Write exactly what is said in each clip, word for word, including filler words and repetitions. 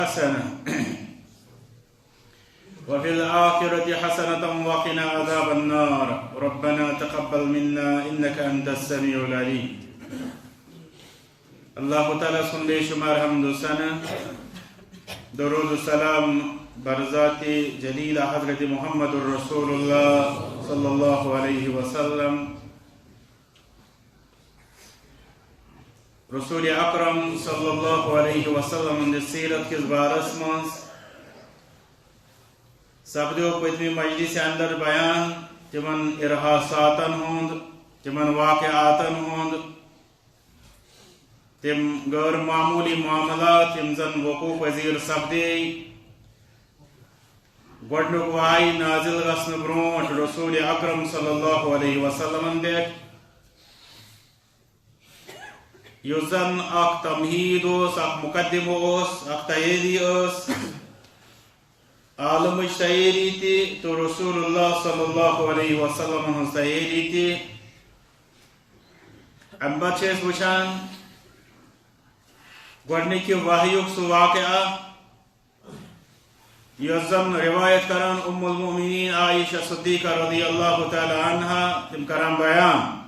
حسنة وفي الآخرة حسنة وقنا عذاب النار. ربنا تقبل منا إنك أنت السميع العليم. اللہ تعالیٰ سُنٛد بے شمار حمد و ثنا، درود و سلام بر ذات جلیل حضرت محمد رسول اللہ صلی اللہ علیہ وسلم۔ رسول اکرم صلی اللہ علیہ وسلم ہٕنٛدِ سیرت کِس بارس منٛز سپدیو پٔتمہِ مجلسہِ اندر بیان تِمن ارحاساتن ہُنٛد، تِمن واقعاتن ہُنٛد، تِم غٲر معموٗلی معاملات یِم زن وقوع پذیر سپدے گۄڈنیُک وحی نازل گژھنہٕ برونٛٹھ رسول اکرم صلی اللہ علیہ وسلمن پٮ۪ٹھ، یُس زن اکھ تمہید اوس، اکھ مقدمہٕ اوس، اکھ تیٲری ٲس، عالمٕچ تیٲری تہِ تہٕ رسول اللہ صلی اللہ علیہ وسلم ہٕنٛز تیٲری تہِ۔ امہِ پتہٕ چھِ أسۍ وٕچھان گۄڈنِکہِ وحیُک سُہ واقعہ، یۄس زن روایت کران ام المؤمنین عائشہ صدیقہ رضی اللہ تعالیٰ عنہا، تِم کران بیان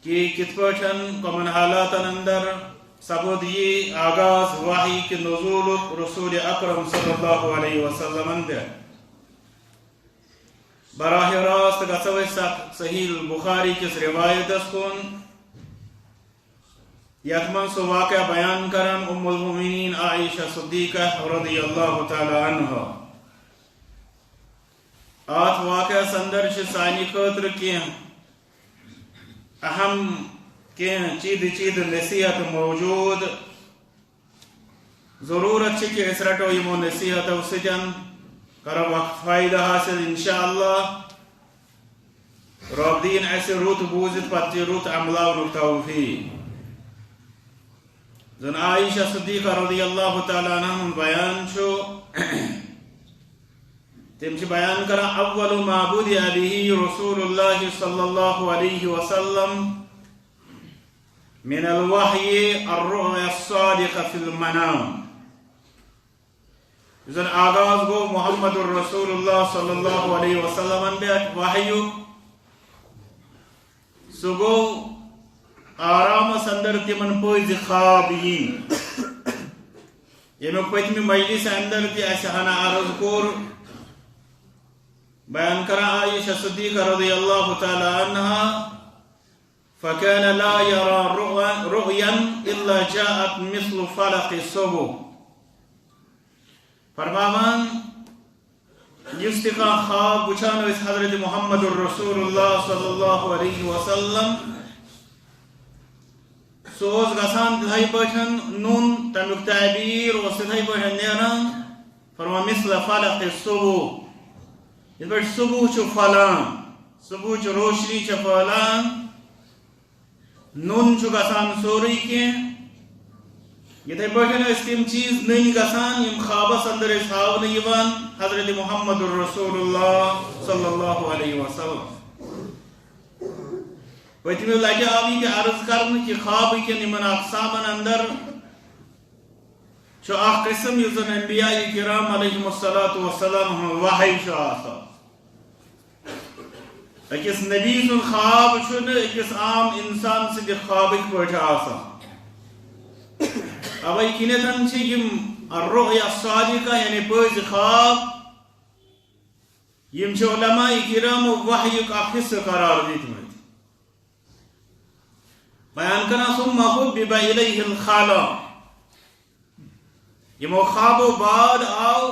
کہ کِتھ پٲٹھۍ کمن حالاتن اندر سپُد یہِ آغاز وحی کہِ نزولُک رسول اکرم صلی اللہ علیہ وسلمن پٮ۪ٹھ۔ براہ راست گژھو أسۍ اتھ صحیح البخاری کِس روایتس کُن، یتھ منٛز سُہ واقعہ بیان کران ام المؤمنین عائشہ صدیقہ رضی اللہ تعالیٰ عنہا۔ اتھ واقعس اندر چھِ سانہِ خٲطرٕ کینٛہہ اہم، کینٛہہ چیٖدٕ چیٖدٕ نصیحت موجود۔ ضرورت چھِ کہ أسۍ رٹو یِمو نصیحتو سۭتۍ، کرو اکھ فٲیدٕ حٲصِل انشاءاللہ۔ رب دِیِن اسہِ رُت بوٗزِتھ پتہٕ تہِ رُت عملاونُک توفیق۔ زن عائشہ صدیقہ رضی اللہ تعالیٰ عنہا ہُنٛد بیان چھُ، تِم چھِ بیان کران، اول ما بدأ به رسول اللہ صلی اللہ علیہ وسلم من الوحی الرؤیا الصادقہ فی المنام۔ یُس زن آغاز گوٚو محمد رسول اللہ صلی اللہ علیہ وسلمن پٮ۪ٹھ وحیُک، سُہ گوٚو آرامس اندر تِمن پٔزۍ خواب یِنۍ، ییٚمیُک پٔتمہِ مجلسہِ اندر تہِ اسہِ ہنا عرض کوٚر۔ بیان کران عائشہ صدیقہ رضی اللہ تعالیٰ عنہا، فكان لا يرى رؤيا إلا جاءت مثل فلق الصبح۔ فرماوان، یُس تہِ کانٛہہ خواب وٕچھان ٲسۍ حضرت محمد رسول اللہ صلی اللہ علیہ وسلم، سُہ اوس گژھان تِتھَے پٲٹھۍ، نوٗن تَمیُک تعبیٖر اوس تِتھَے پٲٹھۍ نیران، فرمان مثل فلق الصبح، یِتھ پٲٹھۍ صبح چھُ پھۄلان، صبحٕچ روشنی چھےٚ پھٔہلان، نوٚن چھُ گژھان سورُے کینٛہہ۔ یِتھَے پٲٹھۍ ٲسۍ تِم چیٖز نٔنۍ گژھان، یِم خوابس اندر ٲسۍ ہاونہٕ یِوان حضرت محمد رسول اللہ صلی اللہ علیہ وسلم۔ پٔتمہِ لٹہِ آو یہِ تہِ عرض کرنہٕ کہِ خوابہٕ کٮ۪ن یِمن اقسامن اندر چھُ اکھ قسم یُس زن انبیاء کرام علیہم الصلوۃ والسلام ہُنٛد وحی چھُ آسان۔ أکِس نبی سُنٛد خواب چھُنہٕ أکِس عام انسان سٕنٛدِ خوابٕکۍ پٲٹھۍ آسان۔ اوے کِنیتھن چھِ یِم الرؤیا الصادقہ، یعنی پٔزۍ خواب، یِم چھِ علماء کرامو وحیُک اکھ حصہٕ قرار دِتمٕتۍ۔ بیان کران، ثم حبب الیہ الخلا، یِمو خوابو بعد آو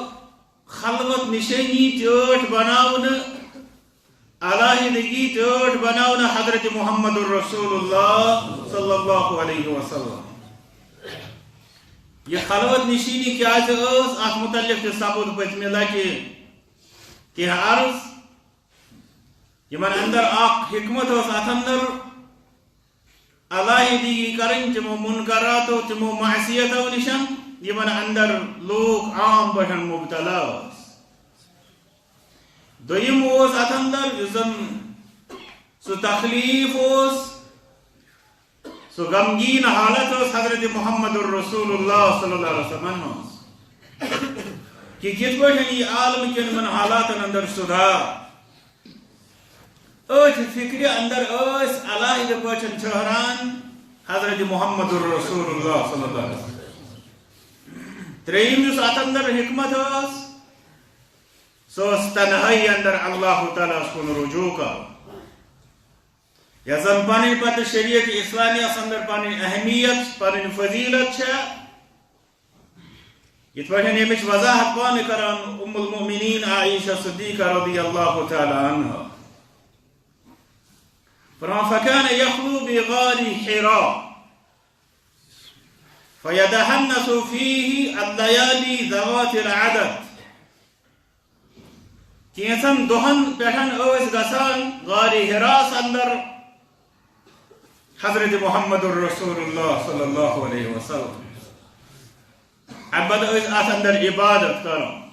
خلوت نشٲنی ٹٲٹھ بناونہٕ، علیحدگی ٹٲٹھ بناونہٕ حضرت محمد رسول اللہ صلی اللہ علیہ وسلم۔ یہِ خلوت نشٲنی کیازِ ٲس، اتھ متعلق تہِ سپُد پٔتمہِ لٹہِ کینٛہہ عرض۔ یِمن اندر اکھ حکمت ٲس اتھ اندر علیحدگی کرٕنۍ تِمو منکراتو، تِمو معصیتو نِشن، یِمن اندر لوٗکھ عام پٲٹھۍ مبتلا ٲسۍ۔ دوٚیِم اوس اتھ اندر یُس زن سُہ تخلیٖف اوس، سُہ غمگیٖن حالت ٲس حضرت محمد رسول اللہ صلی اللہ علیہ وسلمن منٛز، کہِ کِتھ پٲٹھۍ یی عالم کٮ۪ن یِمن حالاتن اندر سُدھار۔ أتھۍ فکرِ اندر ٲسۍ علیحدٕ پٲٹھۍ ٹھہران حضرت محمد رسول اللہ صلی اللہ علیہ وسلم۔ ترٛیٚیِم یُس اتھ اندر حکمت ٲس، سۄ ٲس تنہٲیی اندر اللہ تعالیٰ ہس کُن رجوع کرُن۔ یۄس زن پنٕنۍ پتہٕ شریعت اسلامیہ ہس اندر پنٕنۍ اہمیت، پنٕنۍ فضیلت چھےٚ، یِتھ پٲٹھۍ ییٚمِچ وضاحت پانہٕ کران ام المؤمنین عائشہ صدیقہ رضی اللہ تعالیٰ عنہا۔ فرماوان، فكان يخلو بغار حراء فيتحنث فيه الليالي ذوات العدد۔ کینٛژن دۄہن پٮ۪ٹھ ٲسۍ گژھان غارِ حراس اندر حضرت محمد رسول اللہ صلی اللہ علیہ وسلم۔ امہِ پتہٕ ٲسۍ اتھ اندر عبادت کران۔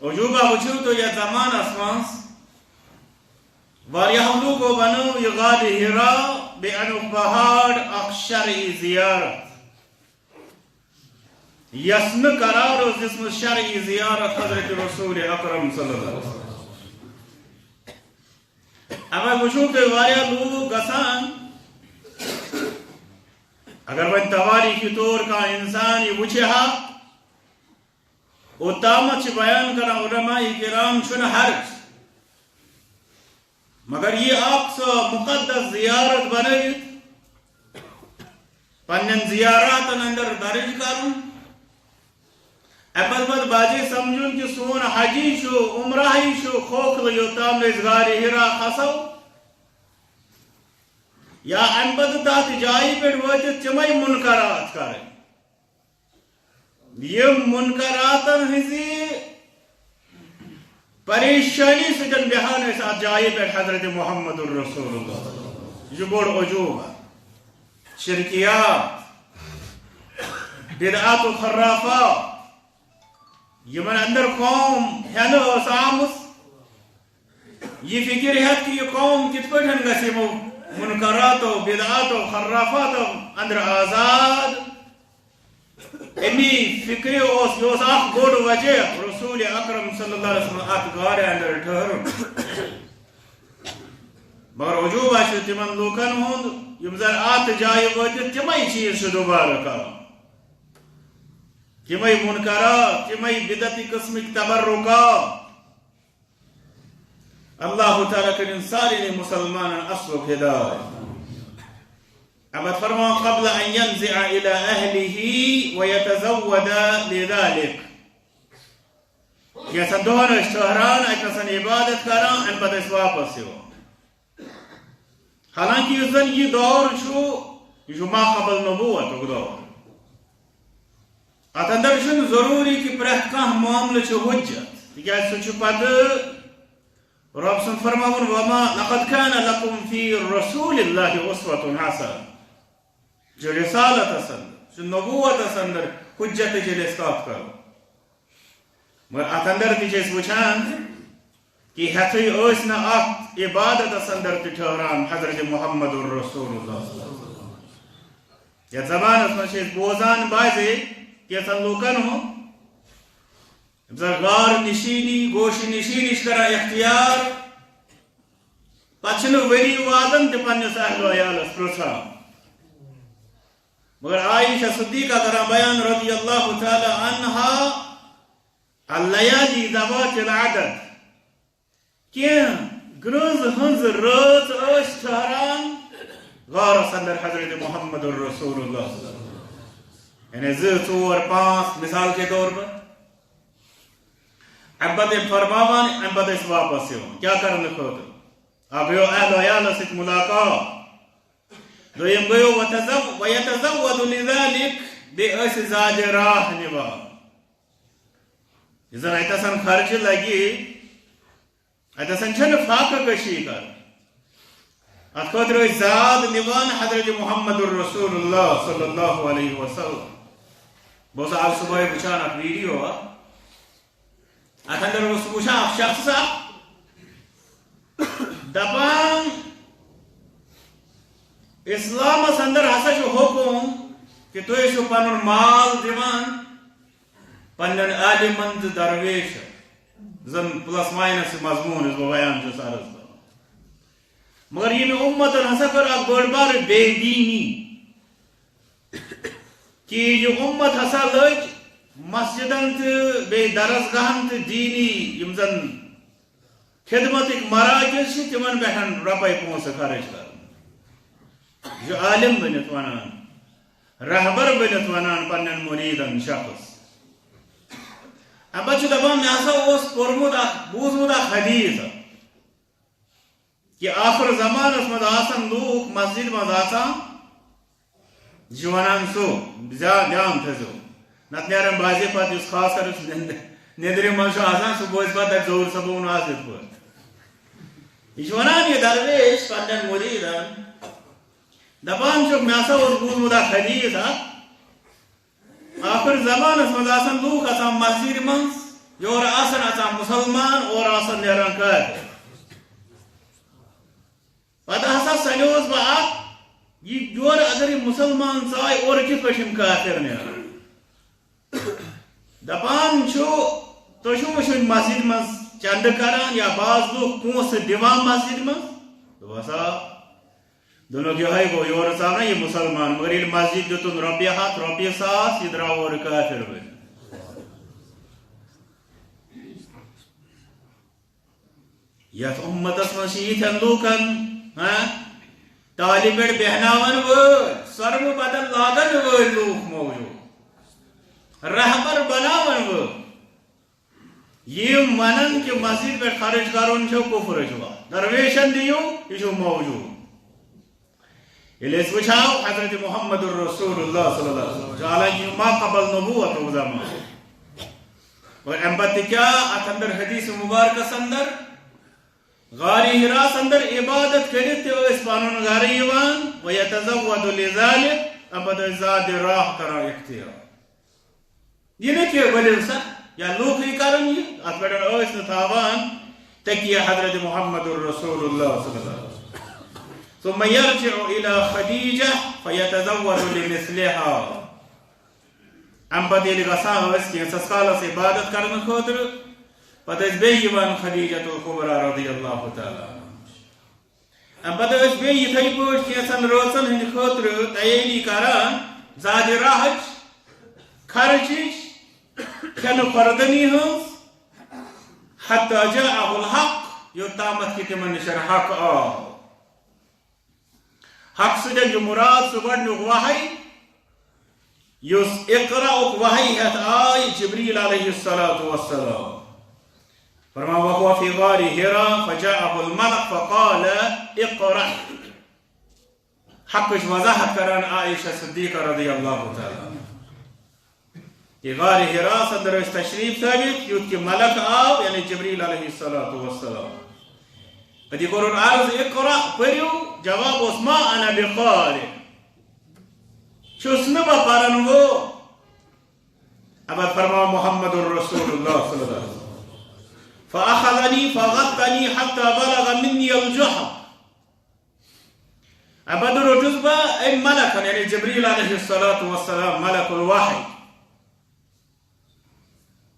عجوبہ وٕچھِو تُہۍ، یتھ زمانس منٛز واریاہو لوٗکو بنٲو یہِ غارِ حرا بے انُک پہاڑ اکھ شرعی زیارت۔ یس نہٕ قرار اوس دِژمٕژ شرعی زیارت حضرت رسول اکرم صلی اللہ علیہ وسلم۔ اگر وٕچھو تُہۍ واریاہ لوٗکھ گژھان، اگر وۄنۍ توٲریٖخی طور کانٛہہ انسان یہِ وٕچھِ ہا، اوٚتامَتھ چھِ بیان کران علماء کرام چھُنہٕ حرج، مگر یہِ اکھ سۄ مقدس زیارت بنٲوِتھ پننٮ۪ن زیاراتن اندر درج کرُن۔ اَمہِ پتہٕ پتہٕ باجے سمجھُن کہِ سون حجی چھُ، عمرہ ہی چھُ کھوکھلہٕ یوٚتام نہٕ أسۍ غارِ حرا کھسو یا اَمہِ پتہٕ تتھ جایہِ پٮ۪ٹھ وٲتِتھ تِمے منکرات کرٕنۍ۔ یِم منکراتن ہٕنٛزِ پریشانی سۭتۍ بیہان أسۍ اتھ جایہِ پٮ۪ٹھ حضرت محمد رسول اللہ۔ یہِ چھُ بوٚڑ عجوبہ۔ شرکیات، بدعات و خرافات، یِمن اندر قوم ہٮ۪نہٕ ٲس آمٕژ، یہِ فکر ہٮ۪تھ کہِ یہِ قوم کِتھ پٲٹھۍ گژھِ یِمو منکراتو، بدعاتو، خرافاتو اندر آزاد۔ امی فکرِ اوس، یہِ اوس اکھ بوٚڑ وجہ رسول اکرم صلی اللہ علیہ وسلم اتھ غارِ اندر ٹھہرُن۔ مگر عجوبہ چھُ تِمن لوٗکن ہُنٛد، یِم زن اتھ جایہِ وٲتِتھ تِمے چیٖز چھِ دوبارٕ کران۔ تِمے منکرات، تِمے بدعتی قٕسمٕکۍ تبرکات۔ اللہ تعالیٰ کٔرِن سارنٕے مسلمانن اصلُک ہدایت۔ اما فرمان، قبل ان ينزع الى اهله ويتزود لذلك۔ کینٛژن دۄہن ٲسۍ ٹھہران، اتہِ نسن عبادت کران، امہِ پتہٕ ٲسۍ واپس یِوان۔ حالانکہ یُس زن یہِ دور چھُ، یہِ چھُ ما قبل نبوتُک دور۔ اتھ اندر چھُنہٕ ضروٗری کہِ پرٛٮ۪تھ کانٛہہ معاملہٕ چھُ حجت، تِکیازِ سُہ چھُ پتہٕ رب سُنٛد فرماوُن، وما لقد كان لكم في رسول الله أسوة حسنة۔ چھُ رسالتس اندر، چھُ نبوتس اندر حجتٕچ ییٚلہِ أسۍ کتھ کرو۔ مگر اتھ اندر تہِ چھِ أسۍ وٕچھان کہِ ہٮ۪تھٕے ٲسۍ نہٕ اتھ عبادتس اندر تہِ ٹھہران حضرت محمد رسول اللہ۔ یتھ زمانس منٛز چھِ أسۍ بوزان بعضے کینٛژن لوٗکن ہُنٛد، یِم زن غار نشینی، گوشہِ نشینی چھِ کران اختیار، پتہٕ چھِنہٕ ؤری واتان تہِ پننِس اہل و عیالس پرژھان۔ مگر عائشہ صدیقہ کران بیان رضی اللہ تعالیٰ عنہا، اللیالی ذوات العدد، کینٛہہ گرٛنٛز ہٕنٛز رٲژ ٲسۍ ٹھہران غارس اندر حضرت محمد رسول اللہ، یعنی زٕ، ژور، پانٛژھ، مثال کے طور پر۔ امہِ پتہٕ ییٚلہِ فرماوان، امہِ پتہٕ ٲسۍ واپس یِوان۔ کیٛاہ کرنہٕ خٲطرٕ؟ اکھ گٔیو اہل و عیالس سۭتۍ ملاقات، دوٚیِم گٔیو وتزو-، ویتزود لذلک، بیٚیہِ ٲسۍ زادِ راہ نِوان۔ یُس زن اتہِ آسان خرچہٕ لگہِ، اتہِ آسان چھنہٕ فاقہٕ کشی کرٕنۍ۔ اتھ خٲطرٕ ٲسۍ زاد نِوان حضرت محمد رسول اللہ صلی اللہ علیہ وسلم۔ بہٕ اوسُس آز صبحٲے وٕچھان اکھ ویڈیو اکھ۔ اتھ اندر اوس وٕچھان اکھ شخص اکھ دپان، اسلامس اندر ہسا چھُ حکم کہِ تُہۍ ٲسِو پنُن مال دِوان پننٮ۪ن عالمن تہٕ درویشن، زن پلس ماینس مضمون یُس بہٕ بیان چھُس عرض کران۔ مگر ییٚمہِ امتن ہسا کٔر اکھ بٔڑ بار بے دیٖنی، کہِ یہِ امت ہسا لٔج مسجدن تہٕ بیٚیہِ درسگاہن تہٕ دیٖنی یِم زن خدمتٕکۍ مراکز چھِ، تِمن پٮ۪ٹھ رۄپے پونٛسہٕ خرٕچ کرُن۔ یہِ چھُ عالم بٔنِتھ ونان، رہبر بٔنِتھ ونان پننٮ۪ن مریدن شخص۔ اَمہِ پتہٕ چھُ دپان، مےٚ ہسا اوس پوٚرمُت اکھ، بوٗزمُت اکھ حدیث اکھ، کہِ ٲخر زمانس منٛز آسن لوٗکھ مسجد منٛز اژان، یہِ چھُ ونان سُہ، زیا-، دھیان تھٲیزیو۔ نتہٕ نیرن بعضے پتہٕ، یُس خاص کر یُس نیٚندرِ، نیٚندرِ منٛز چھُ آسان، سُہ بوزِ پتہٕ دپہِ، ظہوٗر صٲب ووٚن آز یِتھ پٲٹھۍ۔ یہِ چھُ ونان یہِ درویش پننٮ۪ن مریدن، دپان چھُکھ، مےٚ ہسا اوس بوٗزمُت اکھ حدیث اکھ، ٲخر زمانس منٛز آسن لوٗکھ اژان مسجد منٛز، یورٕ آسن اژان مسلمان، اورٕ آسن نیران کافر۔ پتہٕ ہسا سنیوس بہٕ اکھ، یہِ یورٕ اگر یہِ مسلمان ژاے، اورٕ کِتھ پٲٹھۍ یِم کافر نیران؟ دپان چھُ، تُہۍ چھِو وٕچھُن مسجد منٛز چندٕ کران یا بعض لوٗکھ پونٛسہٕ دِوان مسجد منٛز؟ دوٚپُس، آ۔ دوٚپُکھ، یِہوٚے گوٚو، یورٕ ژاو نہ یہِ مسلمان، مگر ییٚلہِ مسجد دیُتُن رۄپیہِ ہَتھ، رۄپیہِ ساس، یہِ درٛاو اورٕ کافر بٔنِتھ۔ یتھ امتس منٛز چھِ یِتھٮ۪ن لوٗکن، ہاں، ٹالہِ پٮ۪ٹھ بیہناون وٲلۍ، سۄرمہٕ بدل لاگن وٲلۍ لوٗکھ موجود، رہبر بناون وٲلۍ۔ یِم ونان کہِ مسجد پٮ۪ٹھ خرٕچ کرُن چھُ کفرٕچ وتھ، درویشن دِیِو، یہِ چھُ موجود۔ ییٚلہِ أسۍ وٕچھو حضرت محمد رسول اللہ صلی اللہ علیہ وسلم چھُ، حالانکہِ یہِ ما قبل نبوتُک زمانہٕ۔ اور امہِ پتہٕ تہِ کیٛاہ اتھ اندر حدیث مبارکس اندر، غار حراس اندر عبادت کٔرِتھ تہِ ٲسۍ پنُن گرٕ یِوان، وَيَتَزَوَّدُ لِذَلِكَ، امہِ پتہٕ ٲسۍ زاد راہ کران اختیار۔ یہِ نہٕ کہِ ؤلِو سا، یا لوٗکھٕے کرن یہِ، اتھ پٮ۪ٹھ ٲسۍ نہٕ تھاوان تکیہ حضرت محمد رسول اللہ صلی اللہ علیہ وسلم۔ ثم يرجع إلى خديجة فيتزوج لمثلها۔ امہِ پتہٕ ییٚلہِ گژھان ٲسۍ کینٛژھس کالس عبادت کرنہٕ خٲطرٕ، پتہٕ ٲسۍ بیٚیہِ یِوان خدیجۃ الکبریٰ رضی اللہ تعالیٰ عنہا۔ امہِ پتہٕ ٲسۍ بیٚیہِ یِتھے پٲٹھۍ کینٛژن رٲژن ہٕنٛدِ خٲطرٕ تیٲری کران، زاد راہٕچ، خرچٕچ، کھٮ۪نہٕ خوردنی ہٕنٛز۔ حتیٰ جاءہ الحق، یوٚت تامتھ کہِ تِمن نِش حق آو۔ حق سۭتۍ چھُ مراد سُہ گۄڈٕنیُک وحی، یُس اقرا اُک وحی ہٮ۪تھ آے جبریل علیہ الصلوۃ والسلام۔ فرمان، وهو في غار حراء فجاءه الملك فقال، اقرأ۔ حقٕچ وضاحت کران عائشہ صدیقہ رضی اللہ تعالیٰ عنہا۔ یہِ غار حراس اندر ٲسۍ تشریف تھٲوِتھ، یُتھ کہِ ملک آو، یعنی جبریل علیہ الصلوۃ والسلام۔ أتی کوٚرُن عرض، اقرأ، پٔرِو۔ جواب اوس، ما أنا بقارئ، چھُس نہٕ بہٕ پرن وول۔ اما فرماو محمد رسول اللہ صلی اللہ علیہ وسلم، فأخذني فغطني حتى بلغ مني الجحر۔ اَمہِ پتہٕ روٚٹُس بہٕ أمۍ ملکن، یعنی جبریل علیہ الصلوۃ والسلام، ملک الوحی۔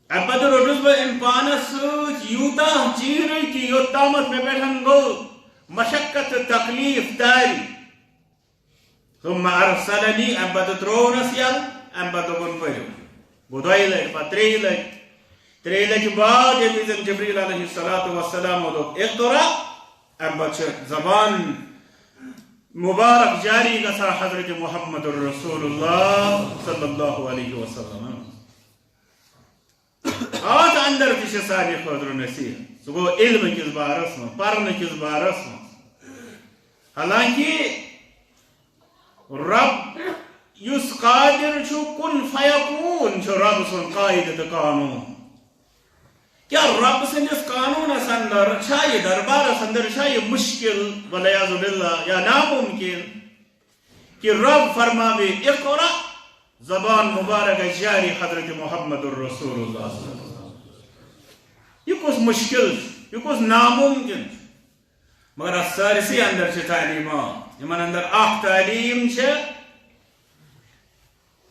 اَمہِ پتہٕ روٚٹُس بہٕ أمۍ پانس سۭتۍ یوٗتاہ چیٖرٕے کہِ یوٚت تامَتھ مےٚ پٮ۪ٹھ گوٚو مشقت تہٕ تکلیف طاری۔ ثم ارسلنی، اَمہِ پتہٕ ترٛوونس یَلہٕ، اَمہِ پتہٕ دوٚپُن، پٔرِو۔ گوٚو دۄیہِ لٹہِ، پتہٕ ترٛیٚیہِ لٹہِ۔ ترٛیٚیہِ لٹہِ بعد ییٚمہِ وِزِ جبریل علیہ الصلوۃ والسلام دوٚپ، اقرأ، اَمہِ پتہٕ چھِ زبان مبارک جاری گژھان حضرت محمد رسول اللہ صلی اللہ علیہ وسلم۔ اتھ اندر تہِ چھِ سانہِ خٲطرٕ نصیحت۔ سُہ گوٚو علم کِس بارس منٛز، پرنہٕ کِس بارس منٛز۔ حالانکہ رب یُس قادر چھُ، کن فیکون چھُ رب سُنٛد قاعدٕ تہٕ قانون۔ کیا رب سٕنٛدِس قانونس اندر چھا یہِ، دربارس اندر چھا یہِ مشکل والعیاذ باللہ یا ناممکن کہ رب فرماوے، اقرأ، زبان مبارک جاری حضرت محمد رسول اللہ صلی اللہ علیہ وسلم؟ یہِ کُس مشکل چھُ، یہِ کُس ناممکن چھُ؟ مگر اتھ سٲرسٕے اندر چھِ تعلیمات۔ یِمن اندر اکھ تعلیٖم چھِ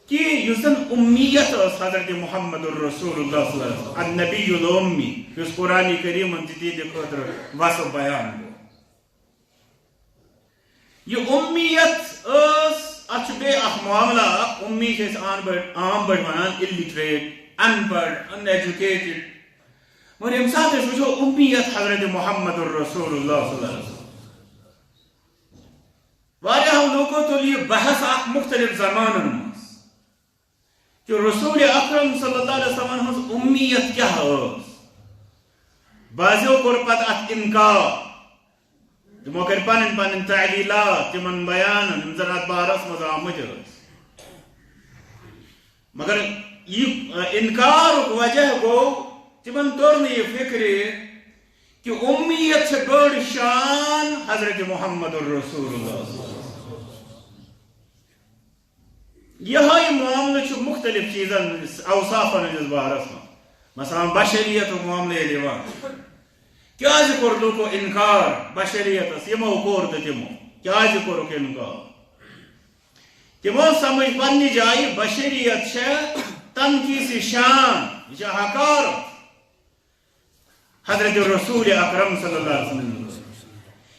کہِ یُس زن اُمیت ٲس حضرت محمد رسول اللہ صلی اللہ علیہ وسلم، النبی الامی، یُس قرآن کریمن تہِ تِہنٛدِ خٲطرٕ وصف بیان گوٚو۔ یہِ اُمیت ٲس، اتھ چھُ بیٚیہِ اکھ معاملہ اکھ، اُمی چھِ أسۍ عام پٲٹھۍ، عام پٲٹھۍ ونان illiterate، ان پڑھ، uneducated۔ مگر ییٚمہِ ساتہٕ أسۍ وٕچھو اُمیت حضرت محمد رسول اللہ صلی اللہ علیہ وسلم، واریاہو لوٗکو تُل یہِ بحث اکھ مُختٔلِف زمانن منٛز کہِ رسول اکرم صلی اللہ علیہ وسلم ہٕنٛز اُمیت کیٛاہ ٲس۔ بعضیو کوٚر پتہٕ اتھ انکار، تِمو کٔرۍ پنٕنۍ پنٕنۍ تعلیلات تِمن بیانن، یِم زن اتھ بارس منٛز آمٕتۍ ٲسۍ۔ مگر یہِ، ا، انکارُک وجہ گوٚو، تِمن توٚر نہٕ یہِ فکرِ کہِ اُمیت چھِ بٔڑ شان حضرت محمد رسول اللہ۔ یِہوٚے معاملہٕ چھُ مُختٔلِف چیٖزن، اوصافن ہٕنٛدِس بارس منٛز۔ مثلاً، بشریتُک معاملہٕ ییٚلہِ یِوان، کیٛازِ کوٚر لوٗکو اِنکار بشریتس؟ یِمو کوٚر تہٕ تِمو۔ کیٛازِ کوٚرُکھ اِنکار؟ تِمو سمجھ پننہِ جایہِ بشریت چھےٚ تنقیٖصِ شان، یہِ چھےٚ حقارت حضرت رسول اکرم صلی اللہ علیہ وسلم۔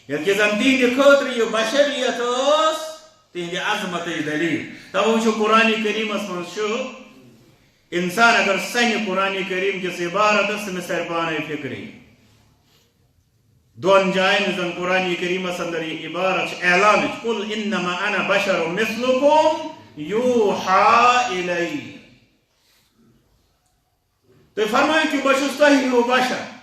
ییٚلہِ کہِ زن تِہنٛدِ خٲطرٕ یہِ بشریت ٲس تِہنٛدِ عظمتٕچ دلیل۔ توے چھُ قرآن کریمس منٛز چھُ انسان اگر سنہِ قرآن کریم کِس عبارتس، تٔمِس ترِ پانے فکرِ۔ دۄن جاین یُس زن قرآن کریمس اندر یہِ عبارت چھِ اعلانٕچ، "قل انما انا بشر مثلکم یوحی الی۔" تُہۍ فرمٲیِو کہِ بہٕ چھُس تۄہہِ ہیوٗ بشر۔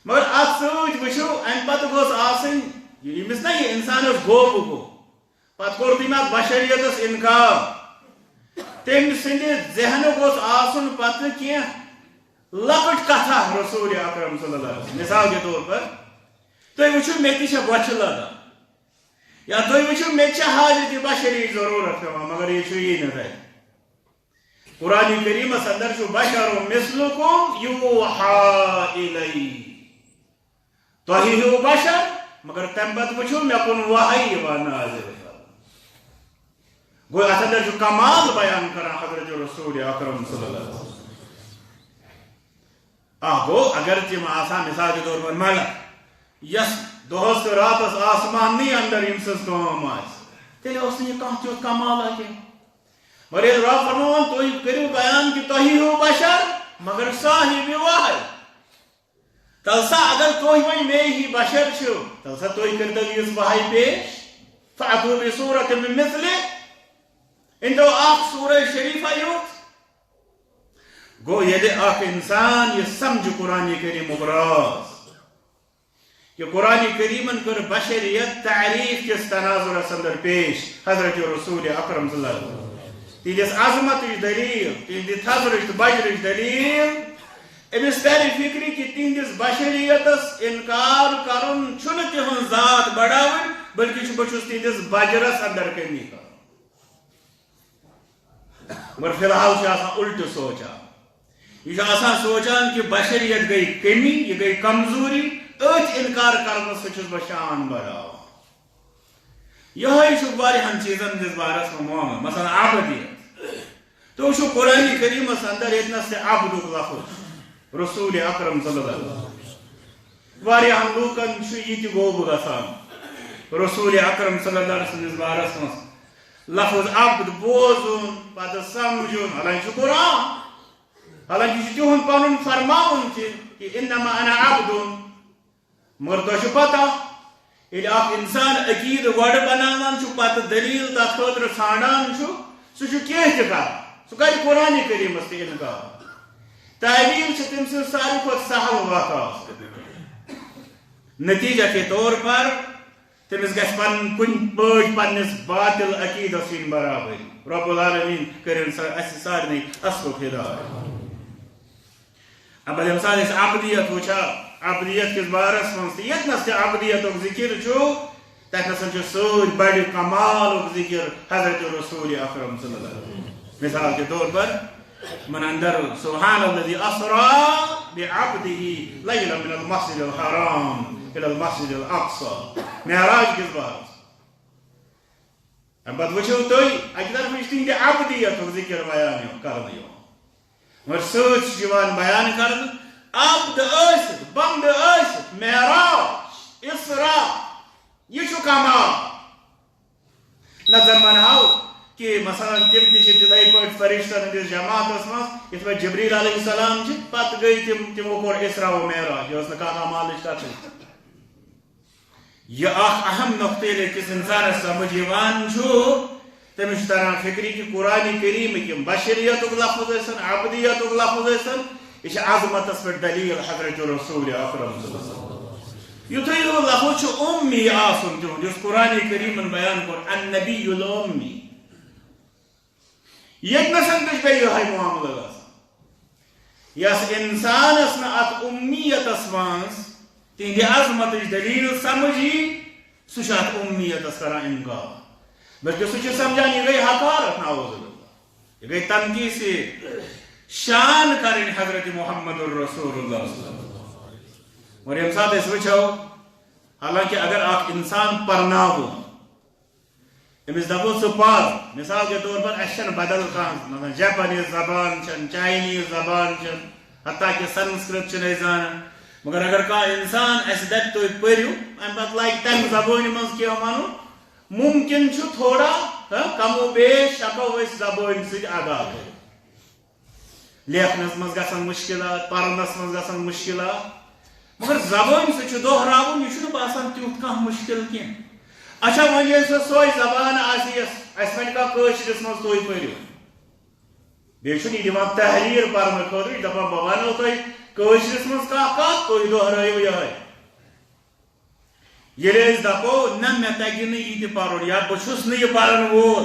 مگر اتھ سۭتۍ وٕچھِو، امہِ پتہٕ گوٚژھ آسٕنۍ، ییٚمِس نہ یہِ انسانس گوبہٕ گوٚو، پتہٕ کوٚر تٔمۍ اتھ بشریتس انکار۔ تٔمۍ سٕنٛدِ ذہنہٕ گوٚژھ آسُن پتہٕ کینٛہہ لۄکٕٹ کتھا رسول اکرم صلی اللہ علیہ وسلم۔ مثال کے طور پر، تُہۍ وٕچھِو، مےٚ تہِ چھےٚ بۄچھِ لگان، یا تُہۍ وٕچھِو، مےٚ تہِ چھےٚ حاجت بشریچ ضروٗرت پٮ۪وان، مگر یہِ چھُ یی نہٕ تۄہہِ۔ قرآن کریمس اندر چھُ، "بشر مثلکم یوحی الی۔" تۄہہِ ہیوٗ بشر، مگر تمہِ پتہٕ وٕچھِو، مےٚ کُن وحی یِوان نازل کرنہٕ۔ گوٚو، اتھ اندر چھُ کمال بیان کران حضرت رسول اکرم صلی اللہ علیہ وسلم۔ آ، گوٚو، اگر تِم آسان، مثال کے طور پر، ملک، یس دۄہس تہٕ راتس آسمانٕے اندر ییٚمہِ سٕنٛز کٲم آسہِ، تیٚلہِ اوس نہٕ یہِ کانٛہہ تیُتھ کمالہ کینٛہہ۔ مگر ییٚلہِ رب فرماوان، "تُہۍ کٔرِو بیان کہِ تۄہہِ ہیوٗ بشر، مگر صاحب وحی۔" تیٚلہِ سا اگر تُہۍ وۄنۍ مے ہی بشر چھِو، تیٚلہِ سا تُہۍ کٔرۍتو یِژھ وحی پیش۔ فأتوا بسورة من مثله۔ أنۍتو اکھ سورہ شریفہ یوت۔ گوٚو، ییٚلہِ اکھ انسان یہِ سمجھِ قرآن کریمُک راز، کہ قرآن کریمن کٔر بشریت تعریف کِس تناظرس اندر پیش حضرت رسول اکرم صلی اللہ علیہ وسلم۔ تِہنٛدِس عظمتٕچ دلیل، تِہنٛدِ تھزرٕچ تہٕ بجرٕچ دلیل۔ أمِس ترِ فکرِ کہ تِہنٛدِس بشریتس انکار کرُن چھُنہٕ تِہنٛز ذات بڑاوٕنۍ، بلکہ چھُ، بہٕ چھُس تِہنٛدِس بجرس اندر کمی کران۔ مگر فی الحال چھُ آسان الٹہٕ سونٛچان۔ یہِ چھُ آسان سونٛچان کہِ بشریت گٔے کمی، یہِ گٔے کمزوری، أتھۍ انکار کرنہٕ سۭتۍ چھُس بہٕ شان بڑاوان۔ یِہوٚے چھُ واریاہن چیٖزن ہٕنٛدِس بارس منٛز معاملہٕ۔ مثلاً، عبدیت۔ تُہۍ وٕچھِو قرآن کریمس اندر ییٚتنس تہِ عبدُک لفظ، رسول اکرم صلی اللہ علیہ وسلم۔ واریاہن لوٗکن چھُ یہِ تہِ گوبہٕ گژھان رسول اکرم صلی اللہ علیہ وسلمس بارس منٛز لفظ عبد بوزُن، پتہٕ سمجھُن، حالانکہ چھُ قرآن، حالانکہ یہِ چھُ تِہُنٛد پنُن فرماوُن تہِ کہ انما انا عبد۔ مگر تۄہہِ چھُ پتہ، ییٚلہِ اکھ انسان عقیدٕ گۄڈٕ بناوان چھُ، پتہٕ دلیل تتھ خٲطرٕ ژھانڈان چھُ، سُہ چھُ کینٛہہ تہِ کران، سُہ کرِ قرآن کریمس تہِ انکار۔ تعویل چھِ تٔمۍ سٕنٛز ساروی کھۄتہٕ سہل وتھ آسان۔ نتیجہ کے طور پر تٔمِس گژھِ پنٕنۍ کُنہِ پٲٹھۍ پننِس باطل عقیدس یِنۍ برابری۔ رب العالمین کٔرِن سا اسہِ سارنٕے اصلُک ہدایت۔ اما ییٚمہِ ساتہٕ أسۍ عبدیت وٕچھو، عبدیت کِس بارس منٛز تہٕ ییٚتنس تہِ عبدیتُک ذکر چھُ، تتنس چھُ سۭتۍ بڑِ کمالُک ذکر حضرت رسول اکرم صلی اللہ علیہ وسلم۔ مثال کے طور پر، من اندر سبحان الذي اسرا بعبده ليلا من المسجد الحرام الى المسجد الاقصى۔ معراج کِس بارس اَمہِ پتہٕ وٕچھِو تُہۍ، اَکہِ طرفہٕ چھِ تِہنٛدِ عبدیتُک ذِکِر بیان یِوان، کرنہٕ یِوان۔ مگر سۭتۍ چھُ یِوان بیان کرنہٕ، عبد ٲسِتھ، بندٕ ٲسِتھ، معراج، اسراء، یہِ چھُ کمال۔ نہ زن ونہو کہِ مثلاً تِم تہِ چھِ تِتھے پٲٹھۍ فرشتن ہٕنٛدِس جماعتس منٛز، یِتھ پٲٹھۍ جبریل علیہ السلام چھِ، پتہٕ گٔے تِم، تِمو کوٚر اسراء و معراج، یہِ ٲس نہٕ کانٛہہ کمالٕچ کتھٕے۔ یہِ اکھ اہم نقطہٕ ییٚلہِ أکِس انسانس سمجھ یِوان چھُ، تٔمِس چھُ تران فکرِ کہِ قرآن کریمٕکۍ یِم بشریتُک لفظ ٲسِن، عبدیتُک لفظ ٲسِن، یہِ چھِ عظمتس پٮ۪ٹھ دلیل حضرت رسول اکرم صلی اللہ علیہ وسلم۔ یُتھُے یہِ لفظ چھُ امی آسُن تِہُنٛد، یُس قرآن کریمن بیان کوٚر، النبی الامی۔ ییٚتہِ نَسَن تہِ چھُ بیٚیہِ یِہوٚے معاملہٕ گژھان۔ یَس اِنسانَس نہٕ اَتھ اُمیتَس منٛز تِہنٛدِ عظمتٕچ دٔلیٖل سمجھ یی، سُہ چھُ اَتھ اُمیتَس کران اِنکار۔ بلکہِ سُہ چھُ سمجھان، یہِ گٔے حقارت، نعوذ باللہ۔ یہِ گٔے تنقیٖصِ شان کرٕنۍ حضرت محمد الرسول اللہ صلی اللہ علیہ وسلم۔ اور ییٚمہِ ساتہٕ أسۍ وٕچھو، حالانکہ اگر اکھ اِنسان پرناوو، أمِس دَپو ژٕ پَر، مثال کے طور پر اَسہِ چھَنہٕ بدل کانٛہہ، مثلاً جاپانیز زبان چھَنہٕ، چاینیز زبان چھَنہٕ، حتیٰ کہ سنسکرت چھِنہٕ أسۍ زانان۔ مگر اگر کانٛہہ اِنسان اَسہِ دَپہِ تُہۍ پٔرِو، اَمہِ پتہٕ لگہِ تَمہِ زبٲنہِ منٛز کینٛہہ وَنُن، مُمکِن چھُ تھوڑا، ہاں، کم و بیش ہٮ۪کو أسۍ زبٲنۍ سۭتۍ ادا کٔرِتھ۔ لیکھنس منٛز گژھن مشکلات، پرنس منٛز گژھن مشکلات، مگر زبٲنۍ سۭتۍ چھُ دۄہراوُن، یہِ چھُنہٕ باسان تیُتھ کانٛہہ مشکل کینٛہہ۔ اچھا، وۄنۍ ییٚلہِ سۄ سۄے زبان آسہِ، یۄس اَسہِ وۄنۍ کانٛہہ کٲشرِس منٛز تُہۍ پٔرِو، بیٚیہِ چھُنہٕ یہِ دِوان تحریر پرنہٕ خٲطرٕ، یہِ دَپان، بہٕ وَنو تۄہہِ کٲشرِس منٛز کانٛہہ کَتھ، تُہۍ دۄہرٲیِو یِہوٚے۔ ییٚلہِ أسۍ دَپو، نہ، مےٚ تَگہِ نہٕ یہِ تہِ پَرُن، یا بہٕ چھُس نہٕ یہِ پَرَن وول،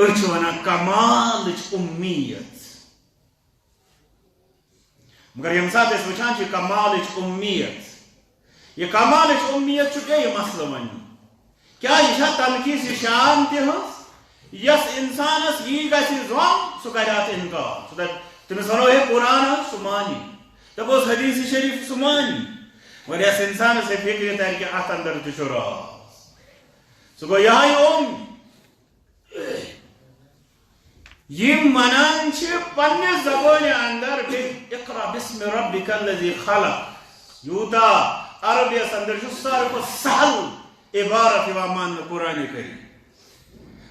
أسۍ چھِ وَنان کمالٕچ اُمیت۔ مگر ییٚمہِ ساتہٕ أسۍ وٕچھان چھِ کمالٕچ اُمیت، یہِ کمالٕچ اُمیت چھُ بیٚیہِ مسلہٕ وَنُن۔ کیٛاہ یہِ چھا تنقیٖصِ شان تِہٕنٛز؟ یَس اِنسانَس یی گژھِ زوٚن، سُہ کَرِ اَتھ اِنکار۔ سُہ دَپہِ، تٔمِس وَنو، ہے، قرآن حظ، سُہ مانی۔ دَپوس، حدیث شریف، سُہ مانی۔ مگر یَس اِنسانَس یہِ فِکرِ تَرِ کہِ اَتھ اندر تہِ چھُ راز، سُہ گوٚو یِہوٚے اوٚم۔ یِم وَنان چھِ پننہِ زبٲنہِ اندر بیٚیہِ، "اقرأ باسم ربک الذی خلق"، یوٗتاہ عربیَس اندر چھُ ساروی کھۄتہٕ سہل عبارت یِوان ماننہٕ قرآن کریم۔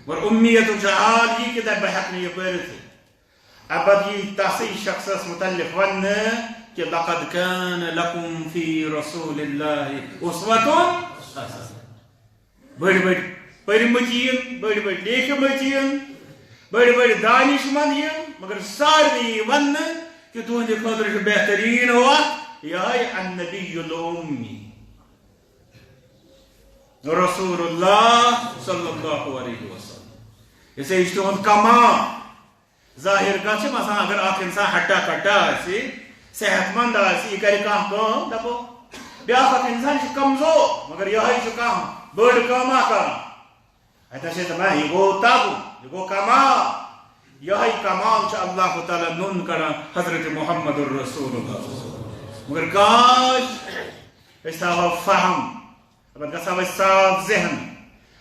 مگر اُمیتُک چھُ حال یہِ کہِ دَپہِ، بہٕ ہٮ۪کہٕ نہٕ یہِ پٔرِتھٕے۔ اَمہِ پتہٕ یی تَسٕے شخصس مُتعلق وَننہٕ کہِ، "لقد کان لکم فی رسول اللہ اسوۃ حسنۃ۔" بٔڑۍ بٔڑۍ پٔرۍمٕتۍ یِن، بٔڑۍ بٔڑۍ لیکھمٕتۍ یِن، بٔڑۍ بٔڑۍ دانشمند یِن، مگر سارنٕے یی وننہٕ کہِ تُہنٛدِ خٲطرٕ چھُ بہتریٖن وَتھ یِہوٚے النبی الامی، رسول اللہ صلی اللہ علیہ وسلم۔ یہِ چھُ تُہُنٛد کمال۔ ظٲہِر کَتھ چھِ، مثلاً، اگر اکھ اِنسان ہٹا کٹا آسہِ، صحت مند آسہِ، یہِ کَرِ کانٛہہ کٲم، دَپو، بیٛاکھ اکھ اِنسان چھُ کمزور، مگر یِہوٚے چھُ کانٛہہ بٔڑ کٲمہ کران۔ اَتہِ چھِ دَپان، یہِ گوٚو تَگُن، یہِ گوٚو کمال۔ یِہوٚے کمال چھُ اللہ تعالیٰ نوٚن کران حضرت محمد الرسول اللہ۔ مگر کاش، أسۍ تھاوہو فہم۔ پتہٕ گژھو أسۍ صاف ذہن،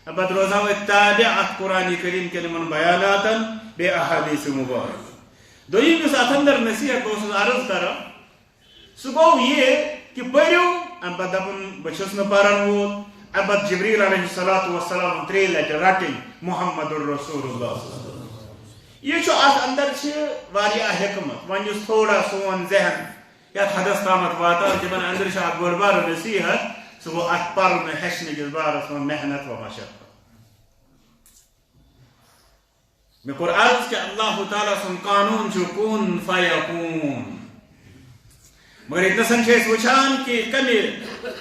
پتہٕ روزو أسۍ تابع اتھ قرآن کریم کٮ۪ن یِمن بیاناتن، بیٚیہِ احادیث مبارک۔ دوٚیِم یُس اتھ اندر نصیحت بہٕ اوسُس عرض کران، سُہ گوٚو یہِ کہِ پٔرِو، امہِ پتہٕ دپُن، بہٕ چھُس نہٕ پرن وول، امہِ پتہٕ جبریل علیہ الصلوۃ والسلام ترٛیٚیہِ لٹہِ رٹٕنۍ محمد الرسول اللہ۔ یہِ چھُ، اتھ اندر چھِ واریاہ حکمت۔ وۄنۍ یُس تھوڑا سون ذہن یتھ حدس تامتھ واتان، تِمن اندر چھِ اکھ بٔڑ بار نصیحت، سُہ گوٚو اتھ پرنہٕ ہیٚچھنہٕ کِس بارس منٛز محنت و مشقت۔ مےٚ کوٚر عرض کہِ اللہ تعالیٰ سُنٛد قانون چھُ کُن فیکون۔ مگر ییٚتہِ نَسَن چھِ أسۍ وٕچھان کہِ کمہِ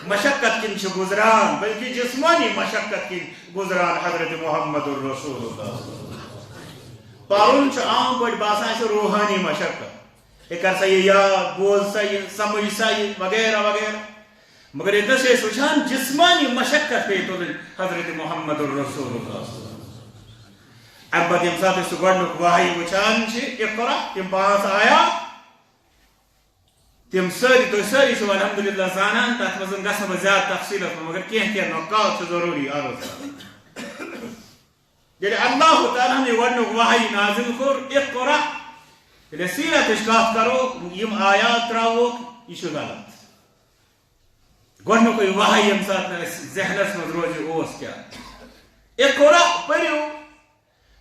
مشقت کِنۍ چھِ گُزران، بلکہِ جسمٲنی مشقت کِنۍ گُزران حضرت محمد الرسول اللہ۔ پرُن چھُ عام پٲٹھۍ باسان اَسہِ روحٲنی مشقت۔ ہے، کر سا یہِ یاد، بوز سا یہِ، سمجھ سا یہِ، وغیرہ وغیرہ۔ مگر ییٚتہِ نَس چھِ أسۍ وٕچھان، جسمٲنی مشقت پیٚیہِ تُلٕنۍ حضرت محمد الرسول اللہ۔ اَمہِ پتہٕ ییٚمہِ ساتہٕ أسۍ سُہ گۄڈٕنیُک وحی وٕچھان چھِ، اقرا، تِم پانٛژھ آیات، تِم سٲری، تُہۍ سٲری چھِو الحمدللہ زانان، تَتھ منٛز گژھٕ نہٕ بہٕ زیادٕ تفصیٖلَس منٛز، مگر کینٛہہ کینٛہہ نقاط چھِ ضروٗری عرض کرٕنۍ۔ ییٚلہِ اللہ تعالیٰ ہن یہِ گۄڈٕنیُک وحی نازل کوٚر، اقرا، ییٚلہِ أسۍ سیرتٕچ کتھ کرو، یِم آیات ترٛاووکھ، یہِ چھُ غلط۔ گۄڈٕنیُکُے وحی ییٚمہِ ساتہٕ نہٕ اَسہِ ذہنس منٛز روزِ، اوس کیٛاہ؟ اقرا، پٔرِو،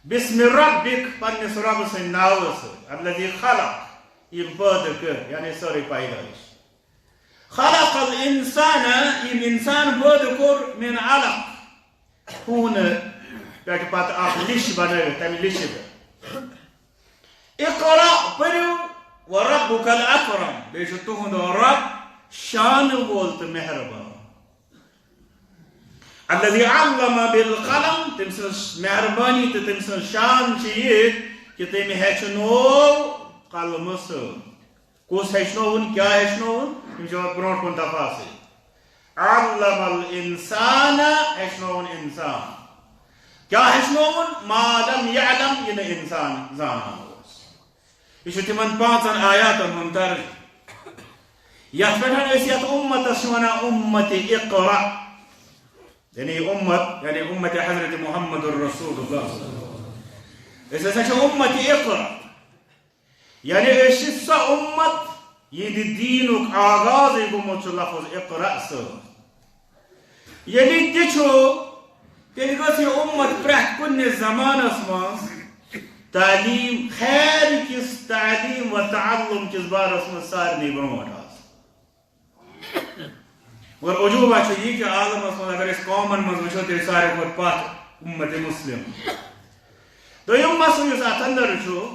بسم ربک، پننِس رۄبہٕ سٕنٛدِ ناوٕ سۭتۍ، الذی خلق، ییٚمۍ پٲدٕ کٔر، یعنی سٲرٕے پیدٲیِش۔ خلق الانسان، ییٚمۍ انسان پٲدٕ کوٚر، من علق، ہوٗنہٕ پٮ۪ٹھٕ پتہٕ اکھ لِش بنٲوِتھ، تمہِ لِشہِ پٮ۪ٹھ۔ اقرا، پٔرِو، وربک الاکرم، بیٚیہِ چھُ تُہُنٛد رب شانہٕ وول تہٕ مہربان۔ الذی علم بالقلم، تٔمۍ سٕنٛز مہربٲنی تہٕ تٔمۍ سٕنٛز شان چھِ یہِ کہِ تٔمۍ ہیٚچھنوو قلمہٕ سۭتۍ۔ کُس ہیٚچھنووُن، کیٛاہ ہیٚچھنووُن؟ یِم چھِ برونٛٹھ کُن تفاصیل۔ علم الانسان، ہیٚچھنووُن انسان۔ کیٛاہ ہیٚچھنووُن؟ ما لم یعلم، یہِ نہٕ انسان زانان اوس۔ یہِ چھُ تِمن پانٛژن آیاتن ہُنٛد درج، یتھ پٮ۪ٹھ أسۍ یتھ امتس چھِ ونان امت اقرا۔ یعنی یہِ امت، یعنی امت حضرت محمد رسول اللہ۔ أسۍ ہسا چھِ امت اقرا۔ یعنی أسۍ چھِ سۄ امت، یِہنٛدِ دیٖنُک آغازٕے گوٚمُت چھُ لفظ اقرا سۭتۍ۔ ییٚلہِ تہِ چھُ، تیٚلہِ گٔژھ یہِ امت پرٛٮ۪تھ کُنہِ زمانس منٛز تعلیٖم، خیر کِس تعلیٖم و تعلم کِس بارس منٛز سارنٕے برونٛٹھ آسٕنۍ۔ مگر عجوبہ چھُ یہِ کہِ عالمس منٛز اگر أسۍ قومن منٛز وٕچھو، تیٚلہِ ساروی کھۄتہٕ پتھ امت مسلم۔ دوٚیُم مسلہٕ یُس اتھ اندر چھُ،